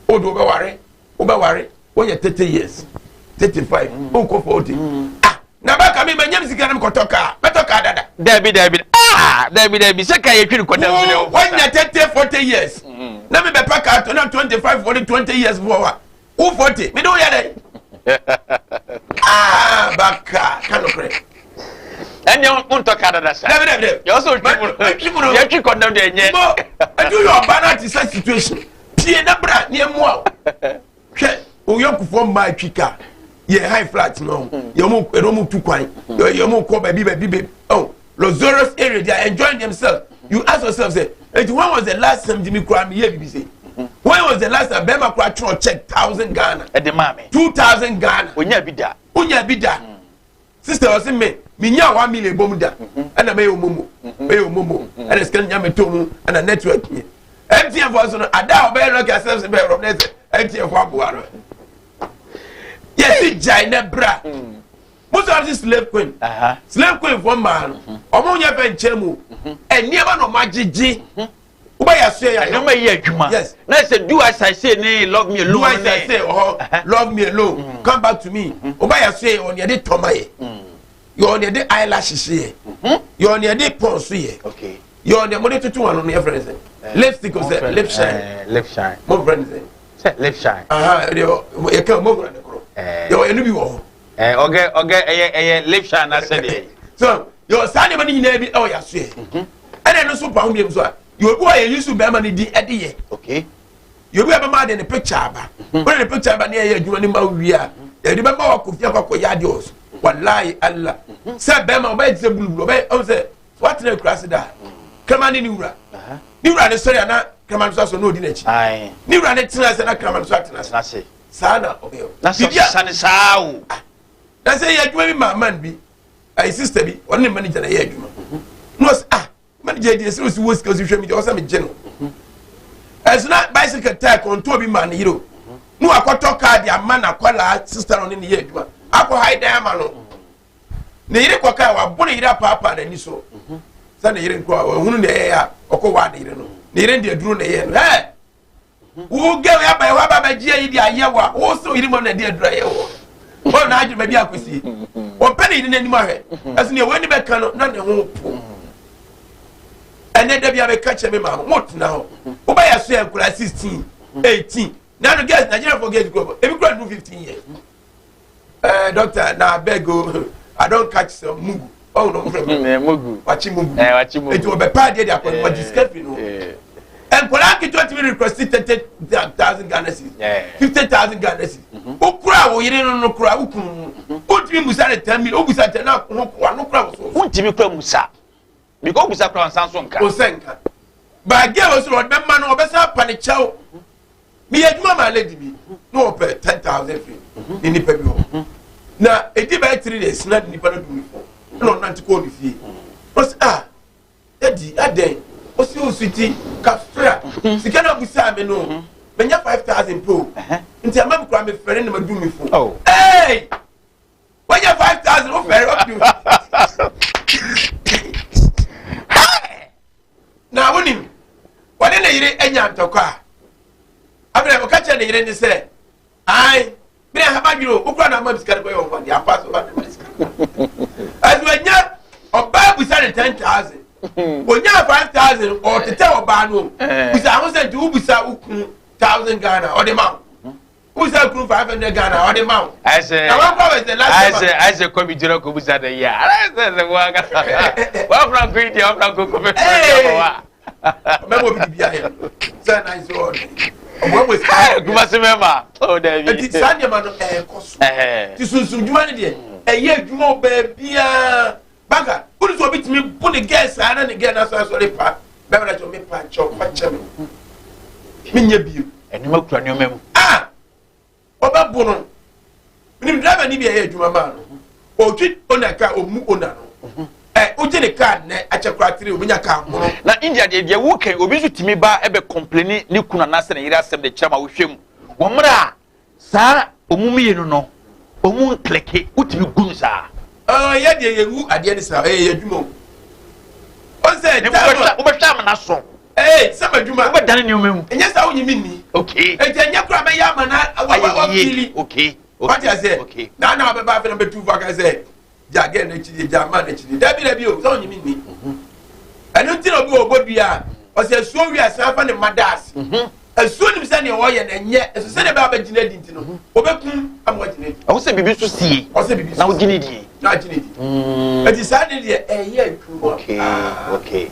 wode wobɛware, wobɛware woyɛ 30 years, 35, wokɔ 40. Ah, na bɛka me manyam sika no mekɔtɔ kaa, mɛtɔ kaa dada. Dabi, dabi, ah, dabi, dabi, sɛ kaa yɛtwi no kɔdam so deɛ. Wanya 30, 40 years na mebɛpa kaa tɔ na 25 40 20 years foɔ wa wo 40 mede woyɛ dɛn? Ah, baka ka nokorɛ. Ɛnneɛ wontɔ kaa dada sa. Dabi, dabi, dabi. Yɛ ɔsɛ otwi mu no, yɛtwi kɔdam deɛ ɛnyɛ. Mo ɛdi yɛ ɔba no ate sɛ situation pie na bra ne ɛmoa wo. Hwɛ, oyɔnkofoɔ mmaa atwi kaa, yɛ high flat no, yɛ mo ɛna mo tu kwan, yɛ mo kɔ baabi baabi baabi, oh, luxurious area, they are enjoying themselves. You ask yourself say, eti when was the last time Jimmy kura mi yɛ bibi say, when was the last time bɛrima kura twerɛ check 1,000 Ghana? Ɛde maa mi. 2,000 Ghana. Onya bi da. Onya bi da. Sister ɔsi me mi nya 1 million bom da ɛna mɛyɛ omomo, mɛyɛ omomo ɛna sika nya mɛ to mu ɛna network yɛ MTN fɔ so no ada a ɔbɛyɛ lucky asɛm sɛ bɛyɛ rɔm n'ɛsɛ MTN fɔ aboa no. Yɛsi gyae na bra. Mo sọ ɔsi slave queen. Slave queen fɔ mmaa no, ɔmo nyɛ fɛ nkyɛn mu. Nneɛma na ɔmo agyegye. Wobɛyɛ so yɛ. Nneɛma yi adwuma. Yes. Na sɛ do as I say ne love me alone. Do as I say ɔhɔ love me alone come back to me. Wobɛyɛ so yɛ ɔne yɛde tɔma yɛ. Yɛ ɔne yɛde eyelashes yɛ. Yɛ ɔne yɛde pɔn so yɛ. Yɛ ɔne mo de tutu wɔn ano no yɛ fɛn sɛ lipstick o sɛ lip shine. Lip shine. Mo fɛn sɛ. Sɛ lip shine. Yɛ kɛ mo fɛn ne korɔ. Yɛ wɔ ɛnu bi wɔ hɔ. Ɔgɛ ɔgɛ ɛyɛ ɛyɛ lip shine na sɛ deɛ. So yɛ saa nneɛma no nyinaa bi ɛwɔ yɛ aso yɛ. Ɛna ɛno nso pa ho bi so a yɛ obi wɔ yɛ yusu bɛrima no di ɛde yɛ. Yɛ obi a bɛma de ne picture aba. Wɔde ne picture aba ne yɛ adwuma ne ma wie a yɛde bɛma wɔ akɔ fie akɔ akɔ yɛ adeɛ wɔ so. Walayi Allah sɛ bɛrima ɔbɛyɛ te sɛ bulubulu ɔbɛyɛ ɔmo sɛ watena akura ase da kraman ne ne wura ne wura ne sɔre ana kraman nso asɔ na odi n'akyi ne wura ne tena ase na kraman nso atena ase saa na ɔbɛyɛ. Na sɛ ɔsesa saa o. Na sɛ yɛ adwuma bi ma man bi ayi sister bi ɔne ne manager na yɛ adwuma na ɔsɛ ah manager deɛ sɛ ɔsi wɔ sika ɔsi hwɛ mi deɛ ɔsɛ mi gye no ɛso na bicycle tire kɔntɔn bi ma ne yere o na wakɔtɔ kaa de ama n'akwadaa sister na ɔne ne yɛ adwuma akɔ ha dan ama no ne yere kɔ kaa wabɔ ne yere apaapaa n'ani so sɛ ne yere nkɔ a ɔhunu ne ɛyɛ a ɔkɔ waa ne yere no ne yere deɛ duro na ɛyɛ no ɛɛ wo gɛ wo aba wo aba abɛgye ayi de ayɛ wa wo sɛ oyere mu na ɛde aduro ayɛ wɔ wɔn na adwuma bi akɔsi wɔpɛ ne yere n'anim ahwɛ ɛso nea wɔn ani bɛka no na ne ho po ɛnɛ dabi abɛka kyerɛ me maame mo tena hɔ wobɛyɛ so yɛ nkura 16 18 na no girls Nigeria for girls kura ebi kura no 15 years. Doctor na abeg o, I don catch some mugu. Ɔwɔ na ɔmo fɛ mugu. Wakye mugu. Wakye mugu. Eti ɔbɛ pa adeɛ de akɔ no ɔgye sika fi no. Nkwadaa nketewa tumi request 30,000 Ghana cedis, 50,000 Ghana cedis. Okura wo yere no no kura wo kunu no. Otumi musa ne 10 million, obusa 10 na ho ano kura wo so. Wontumi kura musa. Because obusa kura nsa nso nka. O sɛ nka. Baagi a wɔsoro ɔde bɛma no ɔbɛsa apa ne kyɛw. Meyɛ adwuma ma lady bi na ɔpɛ 10,000 fi ne nipa bi hɔ. Na edi bɛyɛ 3 days na nipa no dum ne fo. Ɛna ɔnante kɔɔ ne fie. Ɔsɛ ah daddy adɛn ɔsɛ osu ti kafra sika na busa mi no menya 5,000 po nti ama mi kura mi fɛrɛ na ma dum mi fo. Ee wanya 5,000 o fɛrɛ o dum. Na wonim wɔne ne yere anya ntɔkwa a abena ɔka kyerɛ ne yere ne sɛ ae bere ahaba dwere o wokura na ama sika no kɔyɛ ɔfa deɛ afa so ba ne sika ɛso anya ɔbaa busa ne 10,000 onya 5,000 ɔtetɛ ɔbaa no busa ho sɛ nti wobusa wo kunu 1,000 Ghana ɔde ma wo wobusa kunu 500 Ghana ɔde ma wo Ayɛ na wakɔ bɛ sɛ last ayɛ ayɛ kɔmi gyina kɔ busa da yi a ayɛ sɛ wɔn akasa wɔn afra nko yi deɛ wɔn afra nko kɔfɛ fɛ wa. Ɔmɛbɔ bi bibi ayɛ sɛ na sɛ ɔde ɔbɔ ɛbɔ sika. Kumasi mɛma o dabi. Eti saa nneɛma no ɛɛkɔ so ti sunsun dwuma no deɛ ɛyɛ adwuma wɔ baabiara baka wuli sɛ obi tumi bu ne gɛɛ saa na ne gɛɛ n'asɔ asɔre pa bɛrɛ na kyɛw mi pa kyɛw fa kyɛ mi mi nyɛ bio. Ɛnneɛma kura nneɛma mu. A ɔbɛbo no nim driver ni bi ɛyɛ adwuma maa no otwi ona kaa omu ona no ɛ ogye ne kaa nnɛ akyɛ kora tiri obi nya kaa mono. Na India deɛ deɛ wo kɛn obi nso tumi ba ɛbɛ kɔmpleni ne kunu anaasɛ ne yere asɛm de kyerɛ ma wohwɛ mu wɔn mmerɛ a saa ɔmu mmienu no ɔmu nkleke wotumi gu no saa. Ɛɛ yɛ deɛ yɛ wu adeɛ ne saa ɛyɛ yɛ adwuma o. Ɔn sɛ taama wobɛhwɛ amena so. Ee sɛ ma adwuma. Wobɛdane nneɛma mu. Ɛnyɛ saa wonyi mi ni. Okay. Eti ɛnyɛ kora bɛyɛ ama na wa wa wa fili. Okay. Wate aseɛ. Okay. Na na wabɛba afei na bɛtu fo aka sɛ gya gɛ n'akyi deɛ gya ama n'akyi deɛ dabi dabi o sɛ wonyi mi ni. Ɛno nti na obi wɔ ɔbɔ dua a ɔsɛ asuo wi asan afa ne mma daase. Asuo nim sɛ nea ɔyɛ no ɛnyɛ ɛso sɛdeɛ ɛbɛyɛ abɛgyina di nti no ɔbɛkum ama wagyina di. Ɛwɔ sɛ biribi nso sie. Ɔsɛ biribi na wogyina die. Na agyina di. Eti saa ne deɛ ɛyɛ adwuma. Okay okay.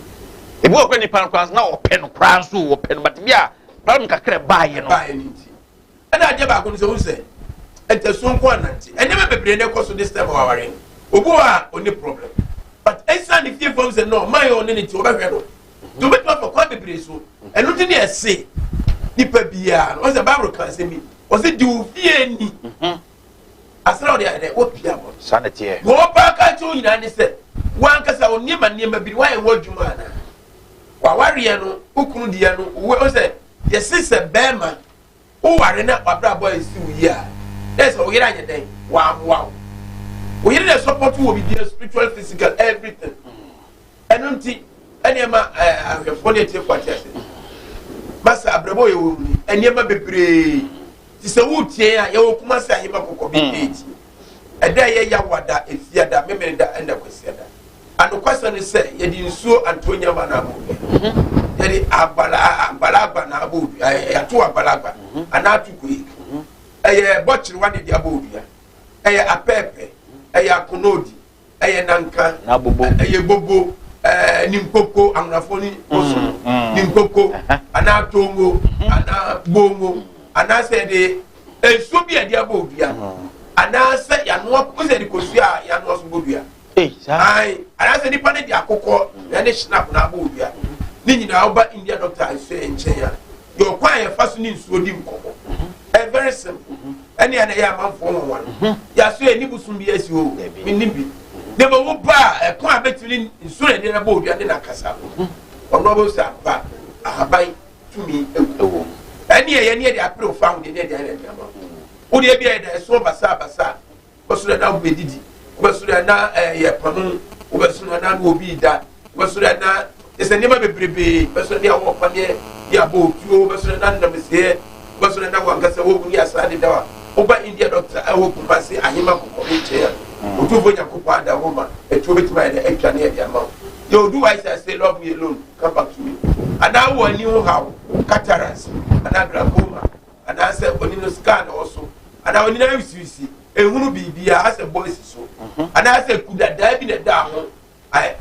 Ebi wɔ kora nipa no koraa na ɔpɛ no koraa nso ɔpɛ no but bi a problem kakra baayɛ no. Baayɛ no nti. Ɛna adeɛ baako no sɛ wohu sɛ ntasuo nko anante nneɛma bebree na ɛkɔ so this time wɔ aware no obi wɔ a ɔni problem but ɛsan ne fie fam sɛ no ɔman yɛ ɔne ne ti ɔbɛhwɛ no nti obɛtumi afa kwan bebree so ɛno nti ne ɛse nipa biara no ɔsɛ Bible ka asɛm bi ɔsɛ di wo fie ni asra ɔde ayɛ dɛ wɔpia bɔ saa na teɛ wɔn ɔbaa ka kyerɛ wo nyinaa ne sɛ wankasa wo nneɛma nneɛma bi wayɛ ho adwuma anaa wawareɛ no wo kunu deɛ no wo sɛ yɛse sɛ bɛrima woware na wabrabɔ esi wo yie a na sɛ wo yere anyɛ dɛn wammoa wo. Wo yere na support wɔ biribiara, spiritual, physical, everything. Ɛno nti ɛnneɛma ahwɛfoɔ ne atiefoɔ ate ase. Masa abrabɔ yɛ wɔ mu ni nneɛma bebree ti sɛ wotie a, yɛwɔ Kumase Ahema Kɔkɔbi 8. Ɛda yɛ Yawada, Efiada, Memeneda ɛna Kwasiada. Anokwasa ne sɛ yɛde nsuo antonyama na abɔ odua, yɛde agbala agbalagba na abɔ odua, yɛato agbalagba anaa ato koyi, ɛyɛ bɔkyerewa ne de abɔ odua, ɛyɛ apɛɛpɛ, ɛyɛ akonodi, ɛyɛ nanka, ɛyɛ bobo, ninkoko, anwonafo ni bosom ninkoko anaa tongo anaa bongo, anaasɛ yɛde nsuo bi a yɛde abɔ odua, anaasɛ yanoa sɛ yɛde kosua a yanoa so bɔ dua. Ayi, anaasɛ nipa ne de akokɔ ɛne schnapp na abɔ odua ne nyinaa. Ɔba India doctor nsuo yɛ nkyɛn a, yɛ ɔkwan a yɛfa so ne nsuo di nkɔmɔ. Ɛ very simple. Ɛne ɛna ɛyɛ amanfoɔ wɔn wɔn yaso yɛ ni bosom bi asi hɔ mi ni bi ne ma wo ba a, ɛkwan a bɛtumi ne nsuo yɛ de ɛbɔ odua ne na kasa, ɔno ɔbɛ sɛ ampa ahaban tumi ewu. Ɛne ɛyɛ ne yɛ de apere ofa ho de ne yɛ de ayɛ de ama wo deɛ bi a yɛ da ɛso basa basa. Wobɛsoro na wobɛdidi, wobɛsoro na ɛyɛ pamo, wobɛsoro na na obi da, wobɛsoro na ɛsɛ nneɛma bebrebe, wobɛsoro ne awɔ paneɛ ne abɔ otuo, wobɛsoro na nam seɛ, wobɛsoro na wankasa wɔwu ne asa deda wa. Woba India doctor ɛwɔ Kumase Ahema Kɔkɔbe nkyɛn a, Otumfoɔ Nyankopɔn ada hɔ ma ɛtuo bɛtumi ayɛ dɛ atwa ne ɛde ama wo. Yɛ odu wa sɛ say love me alone, come back to me, anaa wɔ ani ho haw, cataracts anaa glaucoma, anaasɛ oni no scar na ɛwɔ so, anaa oni na ayɛ ehunu biribiara asɛ bɔ esi so, anaasɛ kudadaa bi na ɛda ho ate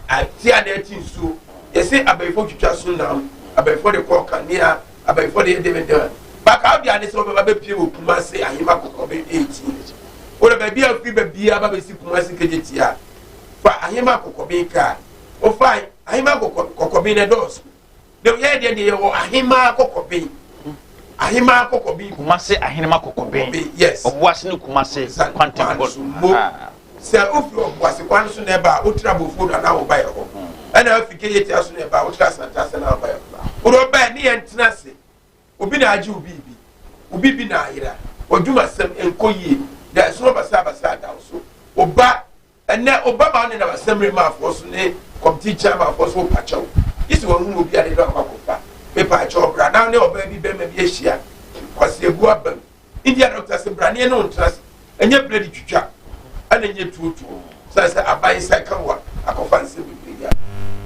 a na ɛte nsuo. Yɛsɛ abɛɛfo twitwa so nam, abɛɛfo de kɔ kanea, abɛɛfo de yɛ dɛmɛdɛmɛ baka awo de ane sɛ ɔbɛba bɛpie wɔ Kumase Ahema Kɔkɔbe 18. Wọ́n baabi a firi baabi a ba bɛsi Kumase Kejetia, fa Ahema Kɔkɔbe kaa wofa Ahema Kɔkɔbe na dɔɔso de yɛ deɛ yɛwɔ Ahema Kɔkɔbe, Ahema Kɔkɔbe. Kumase Ahenema Kɔkɔbe. Yes. Ɔboase ne Kumase kwantempɔ. So mo sɛ ofiri Ɔboase kwan so na ɛba a, wotira Bofo do anaa woba yɛ hɔ, ɛna afi Kejetia so na ɛba a, wotira Asante na woba yɛ hɔ. Wode ɔba yɛ ne yɛn tena ase. Obi na agye obi bi, obi bi na ayera odwumasɛm nkɔ yie da, ɛsono basabasa ada wo so. Ɔba ɛnɛ, ɔba ma ne nam assembly maafoɔ so ne committee chairmanfoɔ so, wopa kyɛw gye sɛ wɔn obi ade dɛ ɔkɔ akɔfa pepa kyɛw bra na ne ɔbaa bi bɛrima bi ahyia kwasi ebu aba mu. India doctor sɛ bra ne ɛne ntena ase. Ɛnyɛ blade twitwa ɛna ɛnyɛ tuotuo sɛ aban nsa ka wa akɔfa nsɛm bebree ya.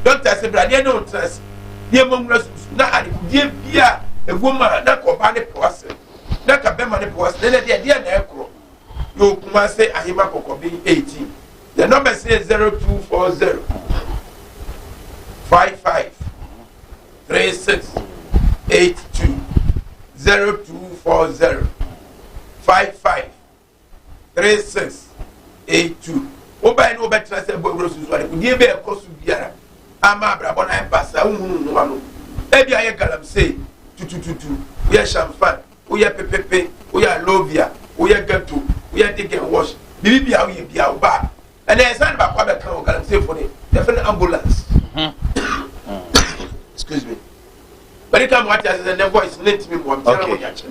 Doctor sɛ bra ne ɛne ntena ase, nneɛma nwura susu na adekodeɛ bi a ɛwɔ mu a na ka ɔbaa ne pɛ wase na ka bɛrima ne pɛ wase na ɛnɛ deɛ na ɛkorɔ yɛ. Kumase Ahema Kɔkɔbe 18. The number say 0240 55 36 82, 0240 55 36 82. Wobae ne wobɛtena sɛ bɔ awura susu adekodeɛ bi a ɛkɔ so biara ama abrabɔ no ayɛ basa, wohunu ho ano. Ebi ayɛ galamsey tutututu, woyɛ shamfan, woyɛ pepepe, woyɛ alovia, woyɛ ghetto, woyɛ dig and wash, biribi bia woyɛ bia, woba ɛnna ɛsan de baako abɛka wɔ galamsey fo de, yɛfrɛ no ambulance. Excuse me, bɛde ka mo ate ase sɛ ne voice ne ntumi mmoa mi sɛ wɔde akyɛ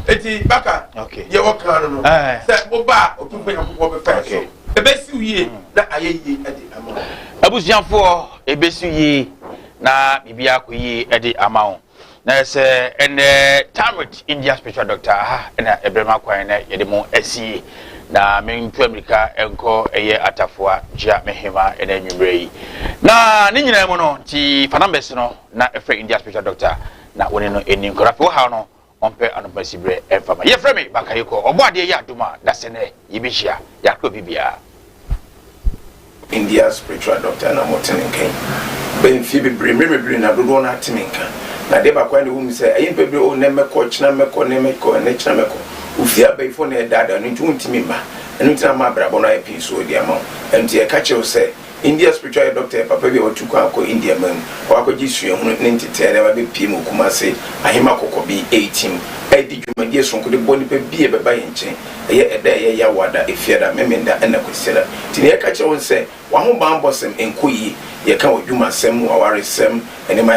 eti baka deɛ wɔka no sɛ woba a, Otumfo Nyankopɔn bɛfa so ebesi yie na ayɛ yie ɛde ama wo. Abusuafoɔ, ebesi yie na biribi akɔ yie ɛde ama wo. Na sɛ ɛnɛ Time with India Spiritual Doctor ha, ɛna ɛbrɛma kwan na yɛde mo asie na mentu amirika nkɔ ɛyɛ Atafoa gyia me hema ɛna anwummerɛ yi. Na ne nyinaa mu no nti, fa numbers no na ɛfrɛ India Spiritual Doctor na wɔne no ɛni nkɔrɔ. Afei wo haw no, ɔmpɛ anɔpasi berɛ ɛmfa ma. Yɛfrɛ me Bakayekɔ. Ɔbɔ adeɛ yɛ adom a, dasɛ nɛ yɛbɛhyia. Yɛakorɔ biribiara. India Spiritual Doctor na mote ne nkan bɛyɛ mfie bebree, mmerɛ bebree na dodoɔ no ate me nka. Na adeɛ baako a na ɛwɔ mu sɛ ɛyɛ mpa bebree o, nnɛ mɛkɔ, kyena mɛkɔ, nnɛ mɛkɔ, nnɛ kyena mɛkɔ. Ofie abayifo na ɛdaadaa no nti wontumi mma. Ɛno nti na ama abrabɔ no ayɛ pii so de ama wo. Ɛno nti yɛka kyerɛ wo sɛ India Spiritual Doctor yɛ papa bi a watu kwan akɔ India man mu, wakɔgye suahunu ne ntetɛɛ na wabɛpie mu Kumase Ahema Kɔkɔbe 18 ɛredi dwumadie sononko de bɔ nnipa bi a ɛbɛba yɛn nkyɛn. Ɛyɛ ɛda a ɛyɛ Yawada, Efiada, Memenda ɛna Kwasiada. Nti nea yɛka kyerɛ wo ne sɛ w'ahobanbɔsɛm nkɔ yie. Yɛka w'adwumasɛm, w'awaresɛm, nneɛma.